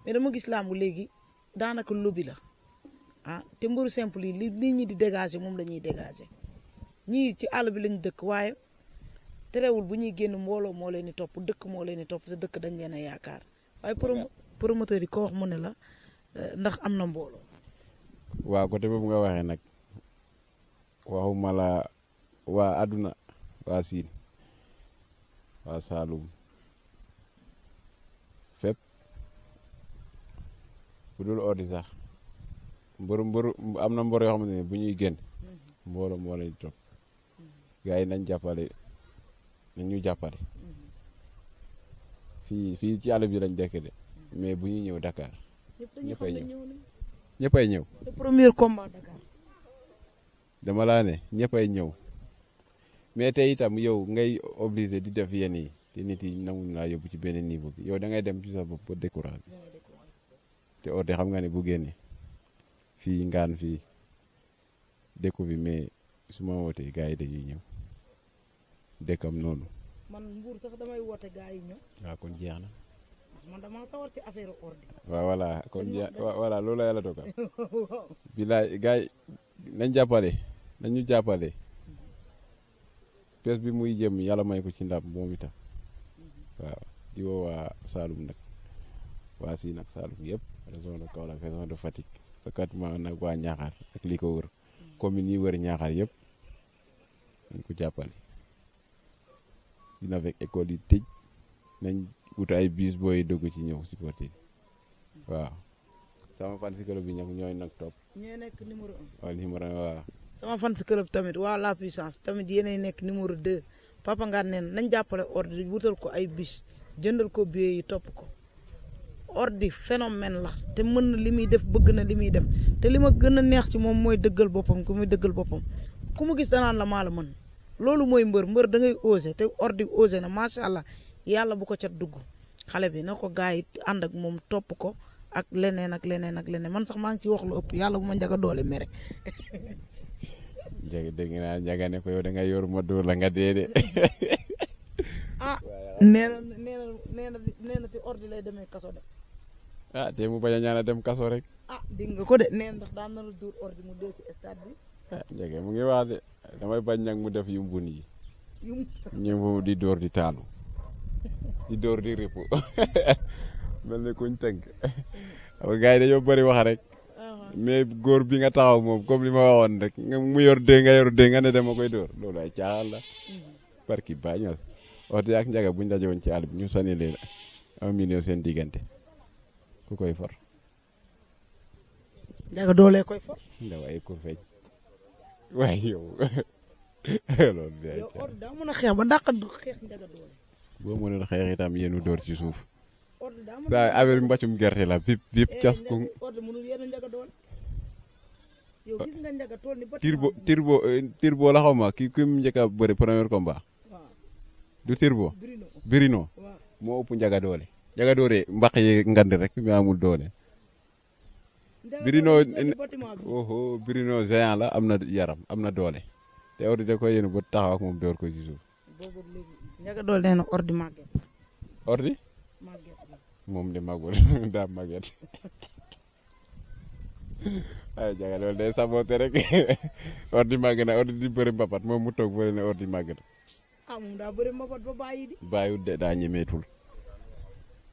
mais dama gis làmb léegi daanaka lobby la te mbëru simple yi li nit ñi di dégager moom la ñuy dégager ñii ci àll bi lañ dëkk waaye terewul bu ñuy génn mbooloo moo leen di topp dëkk moo leen di topp te dëkk dañ leen a yaakaar waaye promoteur yi ko wax mu ne la ndax am na mbooloo. waaw côté boobu nga waxee nag waxuma la waa àdduna waa Siin waa Saalum fépp bu dul Ordi sax mbëru am na mbër yoo xamante ne bu ñuy génn mbooloo moo leen di topp gars yi nañ jàppale nañ ñu jàppale fii ci àll bi lañ dëkk de mais bu ñuy ñëw Dakar ñëppay ñëw. c'est premier combat Dakar. dama laa ne ñëppay ñëw mais tey itam yow ngay obligé di def yenn yi te nit yi nanguñu laa yóbbu ci benn niveau bi yow da ngay dem ci sa bopp ba découragé te Ordi xam nga ne bu génne fii ngaan fii dëkku bi mais su ma wootee gars yi dañuy ñëw dëkkam noonu. man Mbour sax damay woote gars yi ñëw. waaw kon jeex na. man damaa sawar ci affaire Ordi. waaw voilà kon jeex voilà loolu la yàlla dogal. bilaay gars yi nañ jàppale nañ ñu jàppale. pes bi muy jëm yàlla may ko ci ndam moom itam waaw di woo waa Saloum nag waa si nag Saloum yëpp région de Kaolack région de Fatick pratiquement nag waa Niakhar ak li ko wër commune yi wër Niakhar yëpp nañ ko jàppale dina fekk école yi tëj nañ wut ay bis booy dugg ci ñëw supporter waaw sama fan si club bi ñag ñooy nag topp ñooy nekk numéro 1 waaw numéro 1 waaw sama fan si club tamit waa la puissance tamit yéenay nekk numéro 2 Papa Ngane neen nañ jàppale Ordi wutal ko ay bis jëndal ko billet yi topp ko Ordi phénomène la te mën na li muy def bëgg na li muy def te li ma gën a neex ci moom mooy dëggal boppam ku muy dëggal boppam ku mu gis danaan la maa la mën loolu mooy mbër da ngay osé te Ordi osé na macha allah yàlla bu ko cat dugg xale bi na ko gars yi ànd ak moom topp ko ak leneen ak leneen ak leneen man sax maa ngi ci wax lu ëpp yàlla bu ma njaga doole mere. dégg naa njaga ne ko yow da ngay yor ma dóor la nga dee de. ah nee na ci Ordi lay demee kaso de. ah te mu bañ a ñaan a dem kaso rek. ah dégg nga ko de nee ndax daan na la dóor Ordi mu dee ci stade bi. ah njaga mu ngi wax de damay bañ nag mu def yu mbun yi. ñëw di dóor di taalu di dóor di ripp mel ni kuñ tënk xam nga gars yi dañoo bëri wax rek. mais góor bi nga taxaw moom comme li ma waxoon rek mu yor dee nga ne dama koy dóor loolu ay caaxaan la barki bañal Ordi ak njaga buñ daje woon ci àll bi ñu sànni leen 1 million seen diggante ku koy for njaga doole koy for ndaw ay kur feeñ waaye yow loolu day yow Ordi daa mën a xeex ba dàq xeex njaga doole boo mënoon xeex itam yéenu dóor ci suuf Ordi daa mën saa affaire mbàccum gerte la bip cas ko Ordi mënul yéen njaga doole yow gis nga njaga tool ni ba Turbo la xaw ma ki mu njëkk a bëri premier combat du Turbo Birino moo ëpp njaga doole mbaq yi ngand rek mais amul doole Birino géant la am na yaram am na doole te Ordi da koy yéen ba taxaw ak moom door ko ci suuf njaga doole nee na Ordi màgget Ordi moom de màggul daa màgget ay jaga loolu day saboté rek Ordi màgg na Ordi di bëri mbapat moom mu toog bëri ne Ordi màgg na moom daa bëri mbapat ba bàyyi di bàyyiwut de daa ñemeetul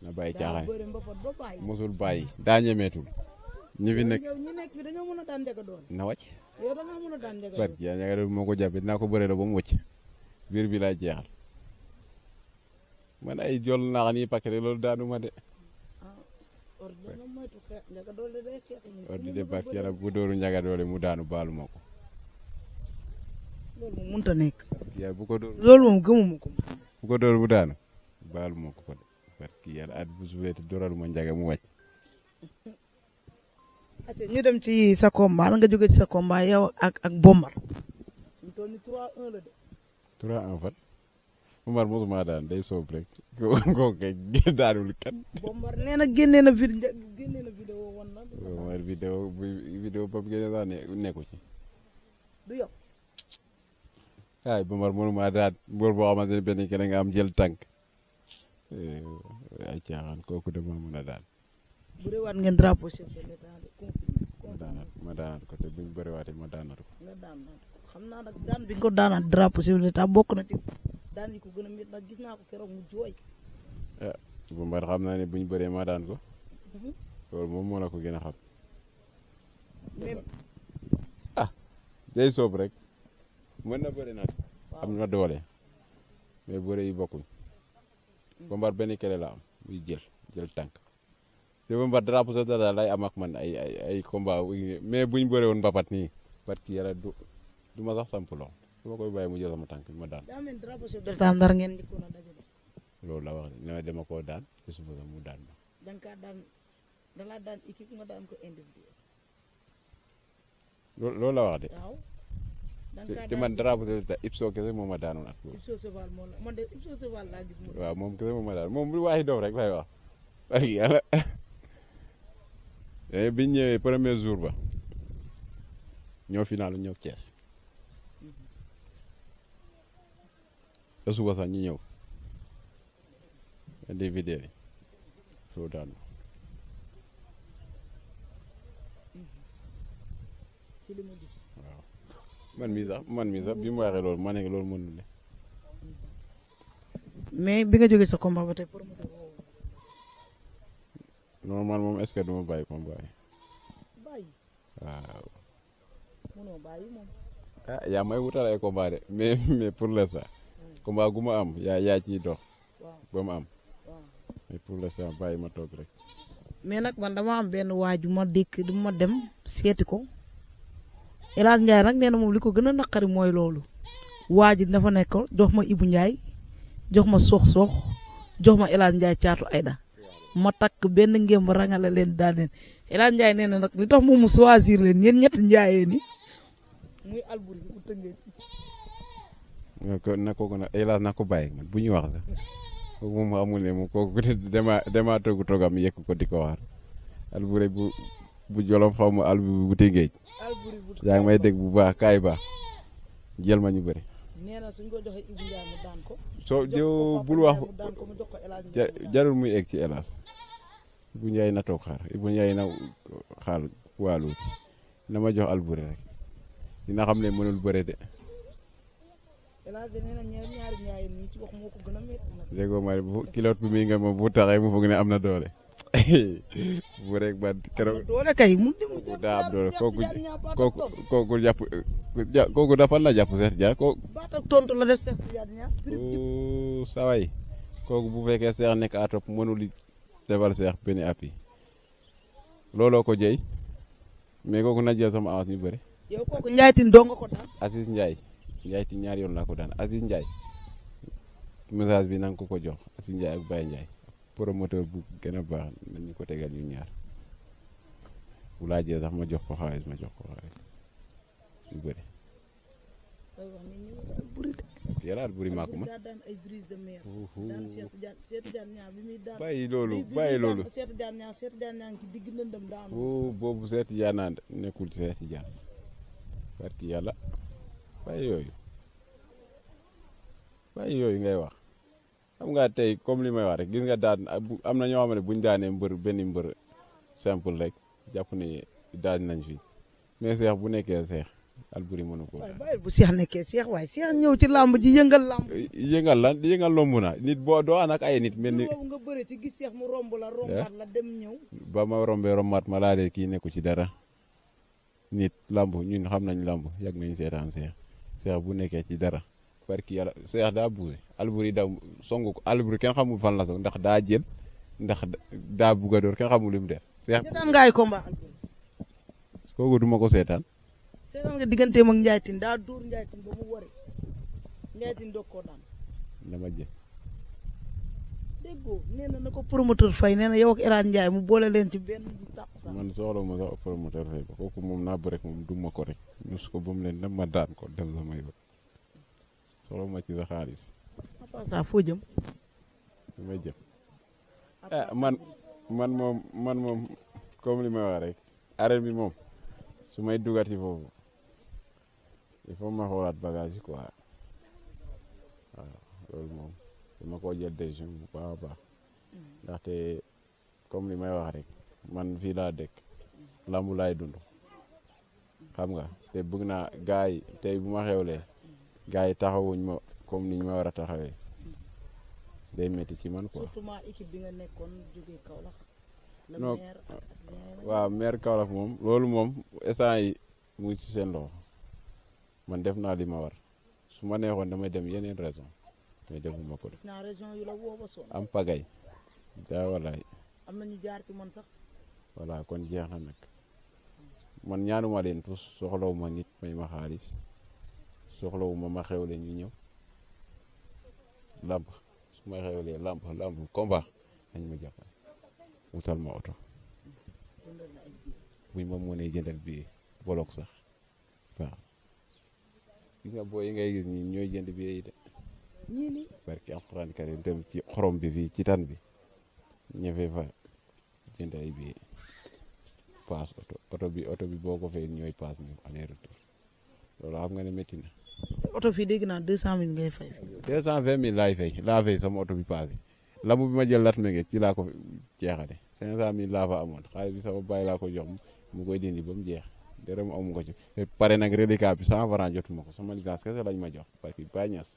na bàyyi caaxaan bëri mbapat ba bàyyi mosul bàyyi daa ñemeetul ñi fi nekk yow ñi nekk fi dañoo mën a daan njaga doole na wàcc yow da nga mën a daan njaga barki yaa njaga doole moo ko jàppee dinaa ko bëre la ba mu wëcc biir bi laay jeexal man ay jol naax nii paquet loolu daanu ma de Ordi de barki yàlla bu dóoru njaga doole mu daanu baalu ma ko loolu moom mënut a nekk yaa bu ko dóor loolu moom gëmuma ko bu ko dóor mu daanu baalu ma ko ko de barki yàlla at bu subeeti dóoralu ma njaga mu wàcc ñu dem ci sa combat la nga jóge ci sa combat yow ak Bombar ñu toll ni 3-1 la de 3-1 fan Bombar mosuma daan day soob rek ko kay daanul kenn Bombar nee na génnee na vidéo wan na Bombar vidéo boobu génne sax nekku ci du yow ay Bombar mënuma daan mbër boo xamante ne benn kenn nga am jël tànk ay caaxaan kooku dama mën a daan bu dee waat ngeen drapeau chef de l'état ma daanaat ko te buñ bëriwaatee ma daanaat ko nga daanaat ko xam naa nag daan bi nga ko daanaat drapeau chef de l'état bokk na ci daan yi ko gën a métti nag gis naa ko keroog mu jooy Bombar xam naa ne buñ bëree ma daan ko loolu moom moo la ko gën a xam day soob rek mën na bëri nag am na doole mais bëre yi bokkuñ Bombar benn kele la am muy jël tànk te Bombar drapeau sa dara lay am ak man ay combat mais buñ bëre woon mbapat nii parce que yàlla du ma sax samp loxo dama koy bàyyi mu jël sama tànk bi ma daan. daa mel ni drapeau chef de l'État Ndar ngeen njëkkoon a dajale. loolu la wax ne dama koo daan ci suba mu daan ma. da nga kaa daan da laa daan équipe nga daan ko individuel. loolu la wax de. waaw. te man drapeau chef de l'État Ipso kese moo ma daanoon ak loolu. Ipso Cheval moo la man de Ipso Cheval laa gis. waaw moom kese moo ma daan moom lu waayi doom rek lay wax. parce que yàlla biñ ñëwee premier jour ba ñoo final ñëw Thiès. te suba sax ñu ñëw indi vidéo yi soo daan ci li ma gis. waaw man mii sax bi mu waxee loolu ma ne loolu mënul ne. mais bi nga jógee sa combat ba tey promoteur woo normal moom est-ce que duma bàyyi combat yi. bàyyi. waaw. mënoo bàyyi moom. ah yaa may wutal ay combat de mais pour l'instant combat gu ma am yaa ciy dox. waaw ba ma am. waaw. mais pour l'instant bàyyi ma toog rek. mais nag man dama am benn waaju ma dikk du ma dem seeti ko El Hadj Ndiaye nag nee na moom li ko gën a naqari mooy loolu waa ji dafa nekk jox ma Ibou Ndiaye jox ma sox jox ma El Hadj Ndiaye caatu Aïda ma takk benn ngémb rangale leen daal leen El Hadj Ndiaye nee na nag li tax moom mu choisir leen yéen ñetti njaayee ni muy Alboury bu Tëngéej. na ko hélas na ko bàyyi man bu ñu wax sax kooku moom amul ne moom kooku dama toogam yekk ko di ko wax Alboury bu Jolof xaw ma Alboury bu Tëngéej yaa ngi may dégg bu baax kaay baax jël ma ñu bëri. nee na suñ ko joxee Ibou Ndiaye mu daan ko. soo yow bul wax ko jarul muy egg ci hélas Ibou Ndiaye na toog xaar Ibou Ndiaye na xaar waalu na ma jox Alboury rek dina xam ne mënul bëre de. hélas de nee na ñaari ñaari nii ci wax moo ko gën a métti nag. déggoo ma bu kiloot bi muy nga moom bu taxee mu foog ne am na doole. bu rek ba keroog doole kay mu daa am doole kooku dafa la jàpp Cheikh Dia kooku. baat ak tontu la def Cheikh Dia saway kooku bu fekkee Cheikh nekk à topp mënul defal Cheikh benn appui looloo ko jëy mais kooku na jël sama avance ñu bëri. yow kooku Ndiaye Tine doo nga ko daan. Aziz Ndiaye ñaari yoon laa ko daan Aziz Ndiaye message bi na nga ko jox Aziz Ndiaye ak Baye Ndiaye promoteur bu gën a baax nañu ko tegal ñu ñaar bu laajee sax ma jox ko xaalis ñu bëri. yàlla Alboury maa ko ma bàyyi loolu boobu Cheikh Tidiane nekkul Cheikh Tidiane parce que yàlla bàyyi yooyu ngay wax xam nga tey comme li may wax rek gis nga daan am na ñoo xam ne buñ daanee benn mbër simple rek jàpp ne daan nañ fi mais Cheikh bu nekkee Cheikh Alboury mënu ko. waaye bàyyil bu Cheikh nekkee Cheikh waaye Cheikh ñëw ci làmb ji yëngal làmb. yëngal lomb na nit boo doo ànd ak ay nit. mel ni nga bëri ci gis Cheikh mu romb la rombaat la dem ñëw. ba ma rombaat ma laa de kii nekku ci dara nit làmb ñun xam nañ làmb yàgg nañu seetaan Cheikh bu nekkee ci dara parce que yàlla Cheikh daa buuse Alboury daw songu ko Alboury kenn xamul fan la song ndax daa jël ndax daa bugg a door kenn xamul li mu def. seetaan nga ay combat Alboury. kooku duma ko seetaan. seetaan nga digganteem ak Ndiaye Tine daa dóor Ndiaye Tine ba mu waree Ndiaye Tine doog koo daan. dama jël. déggoo nee na ko promoteur fay nee na yow ak El Hadj Ndiaye mu boole leen ci benn tàpp sax. man soxla ma sax promoteur fay ba kooku moom naa bëre moom duma ko rek ñus ko ba mu leen dem ma daan ko dem sama yoon soxla ma ci sa xaalis. à part ça foo jëm. damay jëm. man moom comme li may wax rek arène bi moom su may dugati foofu il faut ma xoolaat bagage yi quoi waaw loolu moom dama koo jël décision bu baax a baax ndaxte comme li may wax rek man fii laa dëkk lambu laay dund xam nga te bëgg naa gars yi tey bu ma xewlee gars yi taxawuñ ma comme niñ ma war a taxawee day métti ci man quoi. surtout ma équipe bi nga nekkoon jógee Kaolack. non waaw maire Kaolack moom loolu moom instant yi mu ngi ci seen loxo man def naa li ma war su ma neexoon damay dem yeneen raison mais defuma ko. gis naa région yu la woo ba sonn. am pagay daa walaay. am na ñu jaar ci man sax. voilà kon jeex na nag man ñaanuma leen tous soxlawuma nit may ma xaalis soxlawuma ma xewle ñu ñëw làmb su ma xewlee làmb combat nañ ma jàppale wutal ma oto buñ ma mënee jëndal bi bolok sax waaw gis nga boo yi ngay gis ñi ñooy jënd bi yi de barki alxuraan karim dem ci xorom bi fii ci tan bi ñëfee fa jënd ay bi paas oto bi boo ko fay ñooy paas ñu aller retour loolu xam nga ne métti na. oto fii dégg naa 200 000 ngay fay. 220 000 laa fay sama oto bi paas yi lamb bi ma jël lat menge ci laa ko jeexale 500 000 laa fa amoon xaalis bi sama bàyyi laa ko jox mu koy dindi ba mu jeex dërëm amu ko ci pare nag reliquat bi 100 francs jotuma ko sama licence kese lañ ma jox parce que Baye Niass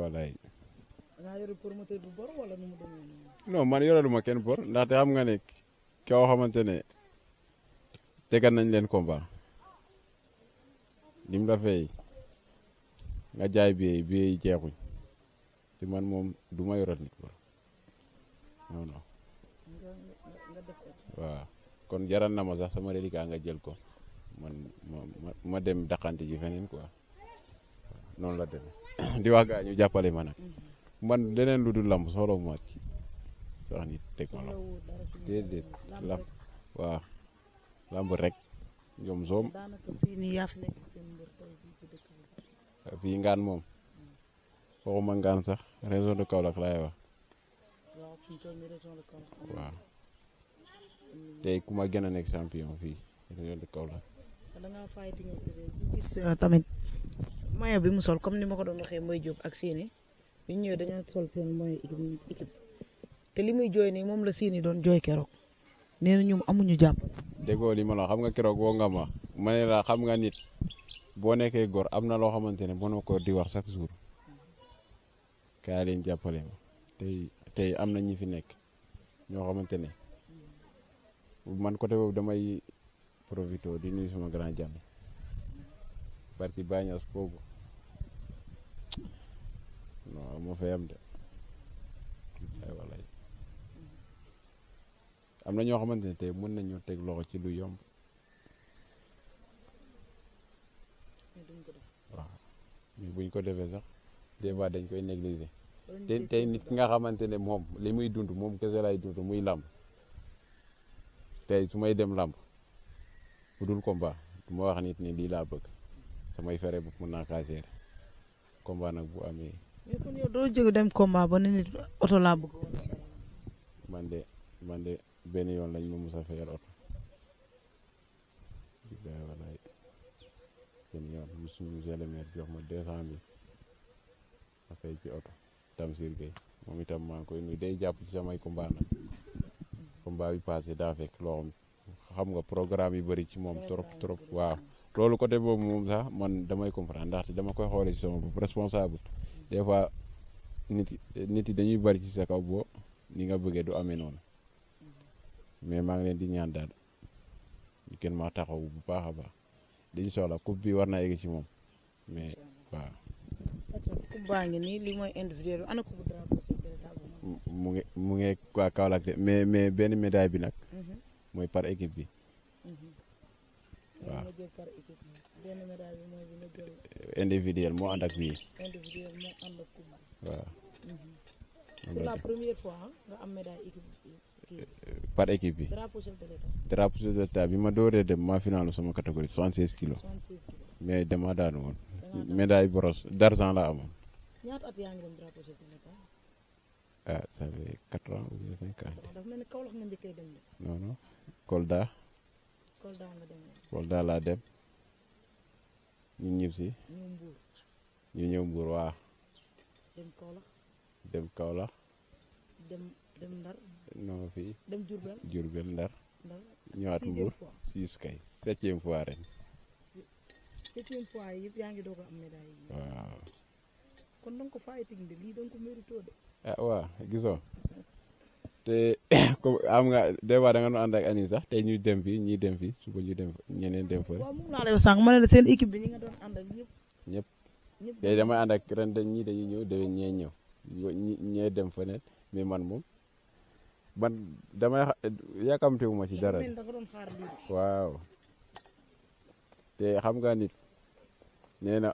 walaay. nga yore promoteur bu bor wala nu mu demee. non man yoreluma kenn bor ndaxte xam nga ne koo xamante ne tegal nañ leen combat lim la fay nga jaay billet yi jeexuñ te man moom du ma yoral nit bor non non waaw kon jaral na ma sax sama reliquat nga jël ko man ma dem daqante ji feneen quoi noonu la demee di wax gaa ñu jàppale ma nag man leneen lu dul lamb soxla ma ci sax nit teg ma la déedéet lamb waaw lamb rek ñoom soom fii ngaan moom waxuma ngaan sax région de Kaolack laay wax waaw tey ku ma gën a nekk champion fii région de Kaolack gis tamit moyen bi mu sol comme ni ma ko doon waxee mooy Diop ak Sini bi ñu ñëwee dañoo sol seen moyen équipe te li muy jooy nii moom la Sini doon jooy keroog nee na ñoom amuñu jàpp. déggoo li ma la xam nga keroog woo nga ma ne la xam nga nit boo nekkee góor am na loo xamante ne mënoo ko di wax chaque jour kaay leen jàppale ma tey am na ñi fi nekk ñoo xamante ne man côté boobu damay profité di nuyu sama grand jàmm barki Baye Niass boobu non moo fay am de ay walay am na ñoo xamante ne tey mën nañu teg loxo ci lu yomb waaw mais buñ ko defee sax des fois dañ koy négliger tey nit ki nga xamante ne moom li muy dund moom kese lay dund muy làmb tey su may dem làmb bu dul combat du ma wax nit ni lii laa bëgg samay fere bu mën naa kaa gérer combat nag bu amee. mais kon yow doo jóg dem combat ba ne nit oto laa bëgg man de benn yoon lañ ma mus a fayal oto walaay benn yoon monsieur le maire jox ma 200 000 ma fay ci oto Tamsir Gueye moom itam maa ngi koy nuyu day jàpp ci samay combat nag combat bi passé daa fekk loo xam nga programme yu bëri ci moom trop waaw loolu côté boobu moom sax man damay comprendre ndaxte dama koy xoolee ci sama bopp responsable des fois nit yi dañuy bëri ci sa kaw boo ni nga bëggee du amee noonu mais maa ngi leen di ñaan daal ñu kenn maa taxaw bu baax a baax dañu soxla coupe bi war naa egg ci moom mais waaw. coupe baa ngi nii li mooy individuel ana coupe drapeau mu ngi waa Kaolack de mais benn médaille bi nag mooy par équipe bi waaw individuel moo ànd ak bii waaw. c'est la première fois nga am médaille équipe par équipe bi drapeau chef de l'État bi ma dooree dem ma finalu sama catégorie 76 kilos mais dama daanu woon médaille bronze d'argent la amoon. ñaata at yaa ngi dem drapeau chef de l'État. ah ça fait 4 ans ou bien 5 ans. dafa mel ni Kaolack nga njëkkee dem de. non non Kolda. Kolda nga dem. Kolda laa dem ñu ñib si. ñu ñëw Mbour waaw. dem Kaolack. dem Kaolack. dem Ndar. non fii. dem Diourbel. Diourbel Ndar. ñëwaat Mbour 6 kay 7e fois ren. 7e fois yëpp yaa ngi doog a am médaille yi. waaw. kon da nga ko fighting de lii da nga ko mérito de. ah waaw gisoo te comme am nga des fois da nga doon ànd ak ani sax tey ñuy dem fii ñii dem fii suba ñu dem ñeneen dem fa. waaw moom laa lay wax sànq ma ne la seen équipe bi ñi nga doon àndal ñëpp. ñëpp tey damay ànd ak ren ñii dañuy ñëw déwén ñee ñëw ñee dem feneen mais man moom damay yàkkamtewu ma ci dara. waaw te xam nga nit nee na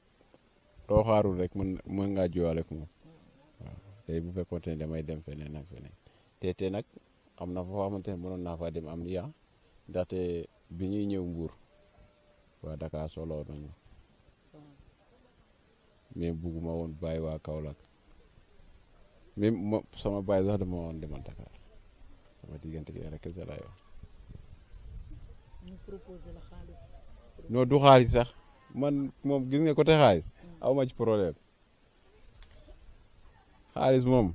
loo xaarul rek mën ngaa jiwaale ko moom waaw tey bu fekkoon ne damay dem feneen ak feneen te nag am na foo xamante ne mënoon naa fa dem am li ndaxte bi ñuy ñëw Mbuur waa Dakar solo nañu mais bugguma woon bàyyi waa Kaolack même sama bàyyi sax dama woon demal Dakar sama diggante gi rek kese laay wax. ñu proposé la xaalis. non du xaalis sax man moom gis nga côté xaalis aw ma ci problème xaalis moom.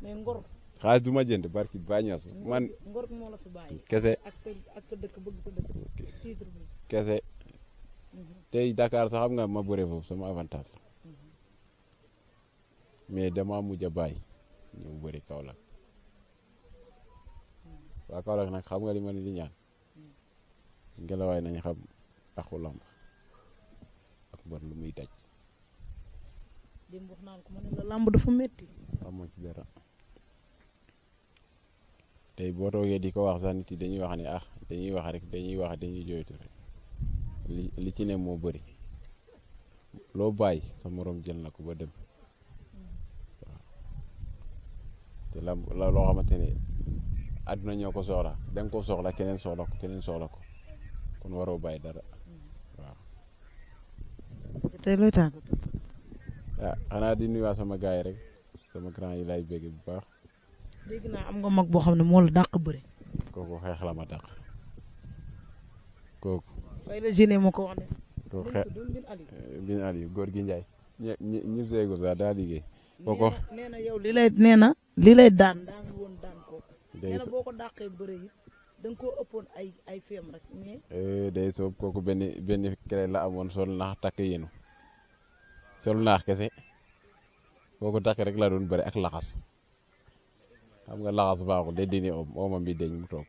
mais ngor. xaalis du ma jënd barki bañas man. ngor moo la fi bàyyi. kese ak sa dëkk bëgg sa dëkk. titre bi kese tey Dakar sax xam nga ma bëre foofu sama avantage la mais dama mujj a bàyyi ñëw bëri Kaolack waa Kaolack nag xam nga li ma ni di ñaan ngelawaay nañ xam axu lamb ak mbër lu muy daj. démb wax naan ko ma ne la lamb dafa métti. amoo ci dara tey boo toogee di ko wax sax nit yi dañuy wax ne dañuy wax rek dañuy jooytu rek li ci ne moo bëri loo bàyyi sa morom jël na ko ba dem waaw te la loo xamante ne àdduna ñoo ko soxla da nga ko soxla keneen soxla ko kon waroo bàyyi dara waaw. tey looy tàggatoo. xanaa di nuyuwaat sama gars yi rek sama grand yi lay bégg bu baax. dégg naa am nga mag boo xam ne moo la dàq bëre. kooku xeex la ma dàq kooku. fay la géné moo ko wax ne. kooku xeex bin Aliou góor gi Njaay ñëpp seegu sax daa liggéey. kooku nee na yow li lay daan daa ngi woon daan kooku. nee na boo ko dàqee bëre yi da nga koo ëppoon ay feem rek mais. day soob kooku benn kere la amoon sol naax takk yéenu sol naax kese boo ko takk rek la doon bëri ak laxas. xam nga laxas baaxul day dini oomam bi deñ mu toog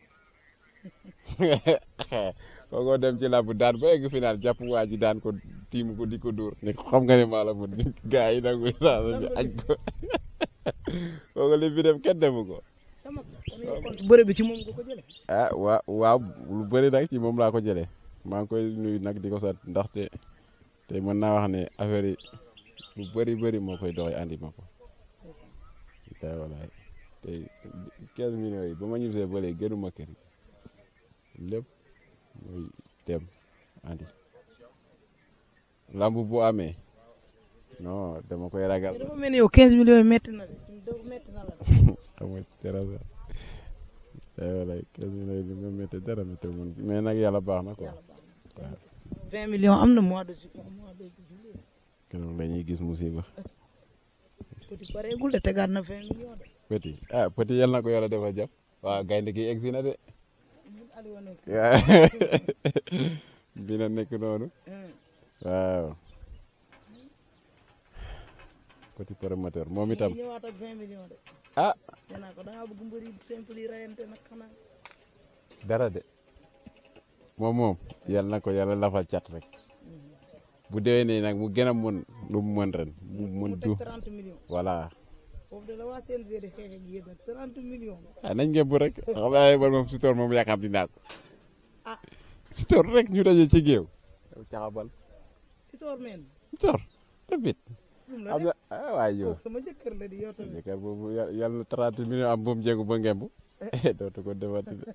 kookoo dem ci làmb daan ba egg final jàpp waa ji daan ko tiim ko di ko dóor ne xam nga ne maa la mun gars yi nangu saa ñu añ ko kooku li fi dem kenn demu ko. bëre bi ci moom nga ko jëlee. waaw lu bëri nag ci moom laa ko jëlee maa ngi koy nuyu nag di ko sant ndaxte te mën naa wax ne affaire yi lu bëri moo koy doxee andi ma ko. walaay te 15 millions yi ba ma ñibbisee ba léegi gënuma kër gi lépp muy dem andi lamb bu amee non dama koy ragal. dafa mel ni yow 15 millions yi métti na la. xam nga ci dara sax walaay 15 millions yi li nga métti dara métti mun mais nag yàlla baax na quoi. 20 millions am na mois de juillet. keroog dañuy gis musiba. petit pareegul de tegaat na 20 millions de. petit yal na ko yàlla defal jàpp waaw gaynde gi egsi na de bi na nekk noonu waaw petit promoteur moom itam ñëwaat ak 20 millions de. nee naa ko da ngaa bëgg mbëri simple yi rayante nag xanaa. dara de moom yal na ko yàlla lafal cat rek bu déwénee nag mu gën a mën lu mu mën ren mu mën du 30 millions. voilà. foofu de la waa CNG di xeex ak yéen nag 30 millions. nañ ngeen bu rek xam naa man moom Sitor moom yaakaar dinaa ko Sitor rek ñu daje ci géew. caxabal. Sitor men. Sitor tamit. am na waay yow sama jëkkër la di yow tamit. jëkkër boobu yàlla na 30 millions am boom jéegu ba ngemb dootu ko defati de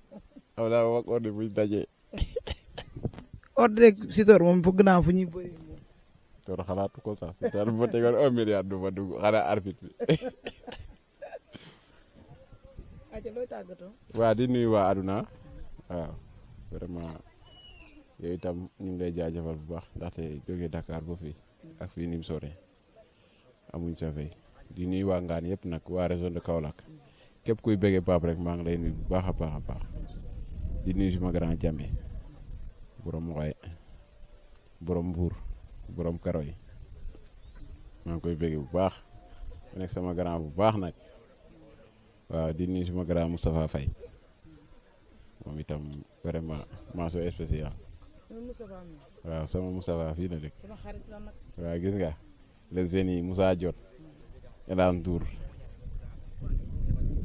xam naa wax ordre buñ dajee. ordre rek Sitor moom bëgg naa fu ñuy bëri moom. Sitor xalaatu ko sax Sitor bu ma tegoon 1 milliard du ma dugg xanaa arbitre bi. ayca looy tàggatoo. waa di nuyu waa aduna waaw vraiment yooyu itam ñu ngi lay jaajëfal bu baax ndaxte jógee Dakar ba fii ak fii ni mu soree amuñ sa fay di nuyu waa Ngaan yëpp nag waa région de Kaolack képp kuy bëggee Pape rek maa ngi lay nuyu bu baax a baax a baax di nuyu suma grand Jame borom Xoy borom Mbuur borom Karo yi maa ngi koy bëggee bu baax mu nekk sama grand bu baax nag waaw di nuyu suma grand Moustapha Faye moom itam vraiment mention spéciale waaw sama Moustapha fii la dëkk waaw gis nga les jeunes yi Moussa Diot Elan Ndour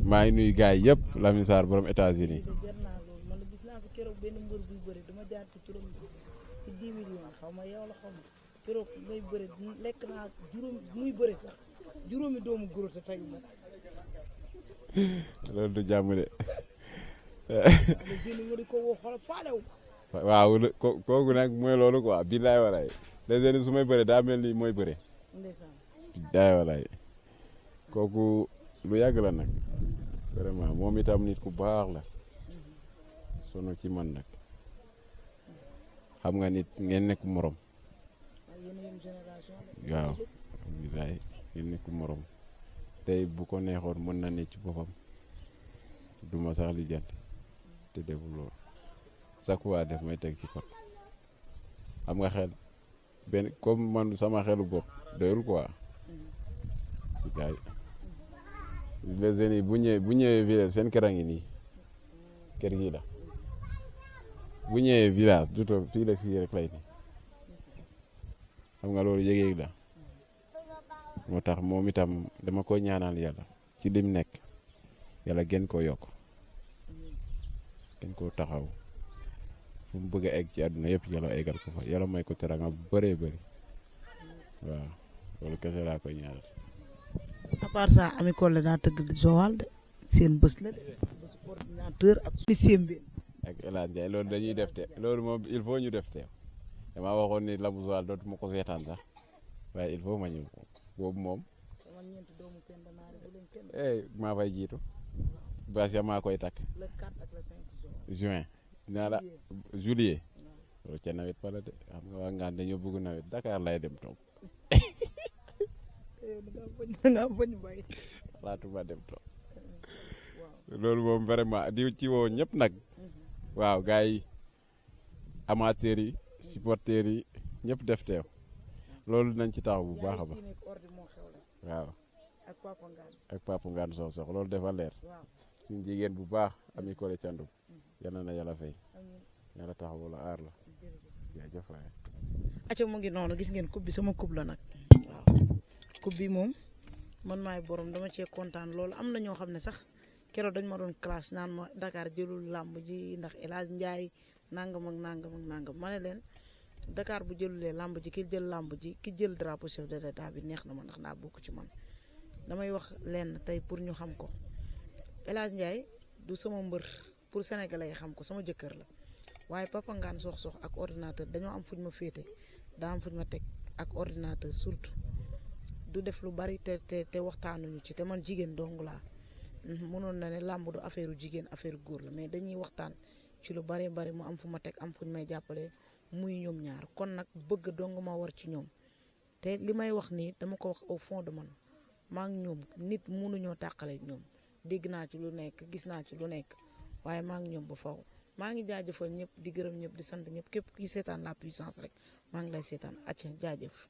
maa ngi nuyu gars yi yëpp Lamine Sarr borom États-Unis man gis naa ko keroog benn mbër buy bëri dama jaar ci turam ci 10 millions xaw ma yow la xaw ma keroog ngay bëri lekk naa muy bëri sax juróomi doomu goro te tayu ma loolu du jàmm de les jeunes nga di ko woo xool faalew waaw kooku nag mooy loolu quoi billaay walaay les jeunes su may bëre daa mel ni mooy bëre ndeysaan billaay walaay kooku lu yàgg la nag vraiment moom itam nit ku baax la sono ci man nag xam nga nit ngeen nekk morom waaw billaay ngeen nekk morom tey bu ko neexoon mën na ne ci boppam duma sax lijjanti te deful loolu chaque fois def may teg ci pot xam nga xel benn comme man sama xelu bopp doyul quoi gaay les jeunes yi bu ñëwee village seen kër a ngi nii kër gi la bu ñëwee village du toog fii rek lay ni xam nga loolu yëg-yëg la moo tax moom itam dama ko ñaanal yàlla ci lim nekk yàlla gën koo yokk gën koo taxaw fu mu bëgg a egg ci àdduna yëpp yàlla eggal ko fa yàlla may ko teranga bu bëree bëri waaw loolu kese laa koy ñaanal. à part ça Ami Collé daa tëgg Joal de seen bés la de bés coordinateur ak li Sembène ak El Hadj Ndiaye loolu dañuy def te loolu moom il faut ñu def te damaa waxoon ni lambu Joal dootuma ko seetaan sax waaye il faut ma ñëw boobu moom maa fay jiitu bâche ya maa koy takk le 4 ak le 5 juin naa la juillet loolu ca nawet pala de xam nga waa ngaan dañoo bëgg nawet Dakar lay dem toog xalaatuma dem toog loolu moom vraiment di ci woo ñëpp nag waaw gars yi amateurs yi supporters yi ñëpp def teew loolu nañ ci taxaw bu baax a baax waaw ak Papa Ngane sox loolu dafa leer suñu jigéen bu baax Ami Collé Thiandoum yal na yàlla fay yàlla taxawu la aar la jaajëf waay. acca mu ngi noonu gis ngeen coupe bi sama coupe la nag waaw coupe bi moom man maay borom dama cee kontaan loolu am na ñoo xam ne sax keroog dañ ma doon classe naan ma Dakar jëlul làmb ji ndax El Hadj Ndiaye nangam ak nangam ak nangam ma ne leen Dakar bu jëlulee làmb ji ki jël làmb ji ki jël drapeau chef de l'État bi neex na ma ndax daa bokk ci man damay wax leen tey pour ñu xam ko El Hadj Ndiaye du sama mbër pour sénégalais yi xam ko sama jëkkër la waaye Papa Ngane sox ak ordinateur dañoo am fuñ ma féete daa am fuñ ma teg ak ordinateur surtout du def lu bari te waxtaanuñu ci te man jigéen dong laa mënoon na ne làmb du affaire jigéen affaire góor la mais dañuy waxtaan ci lu bari bari mu am fu ma teg am fuñ may jàppale muy ñoom ñaar kon nag bëgg dong ma war ci ñoom te li may wax nii dama ko wax au fond de man maa ngi ñoom nit mënuñoo tàqale ñoom dégg naa ci lu nekk gis naa ci lu nekk waaye maa ngi ñoom ba faw maa ngi jaajëfal ñëpp di gërëm ñëpp di sant ñëpp képp ki seetaan la puissance rek maa ngi lay seetaan acca jaajëf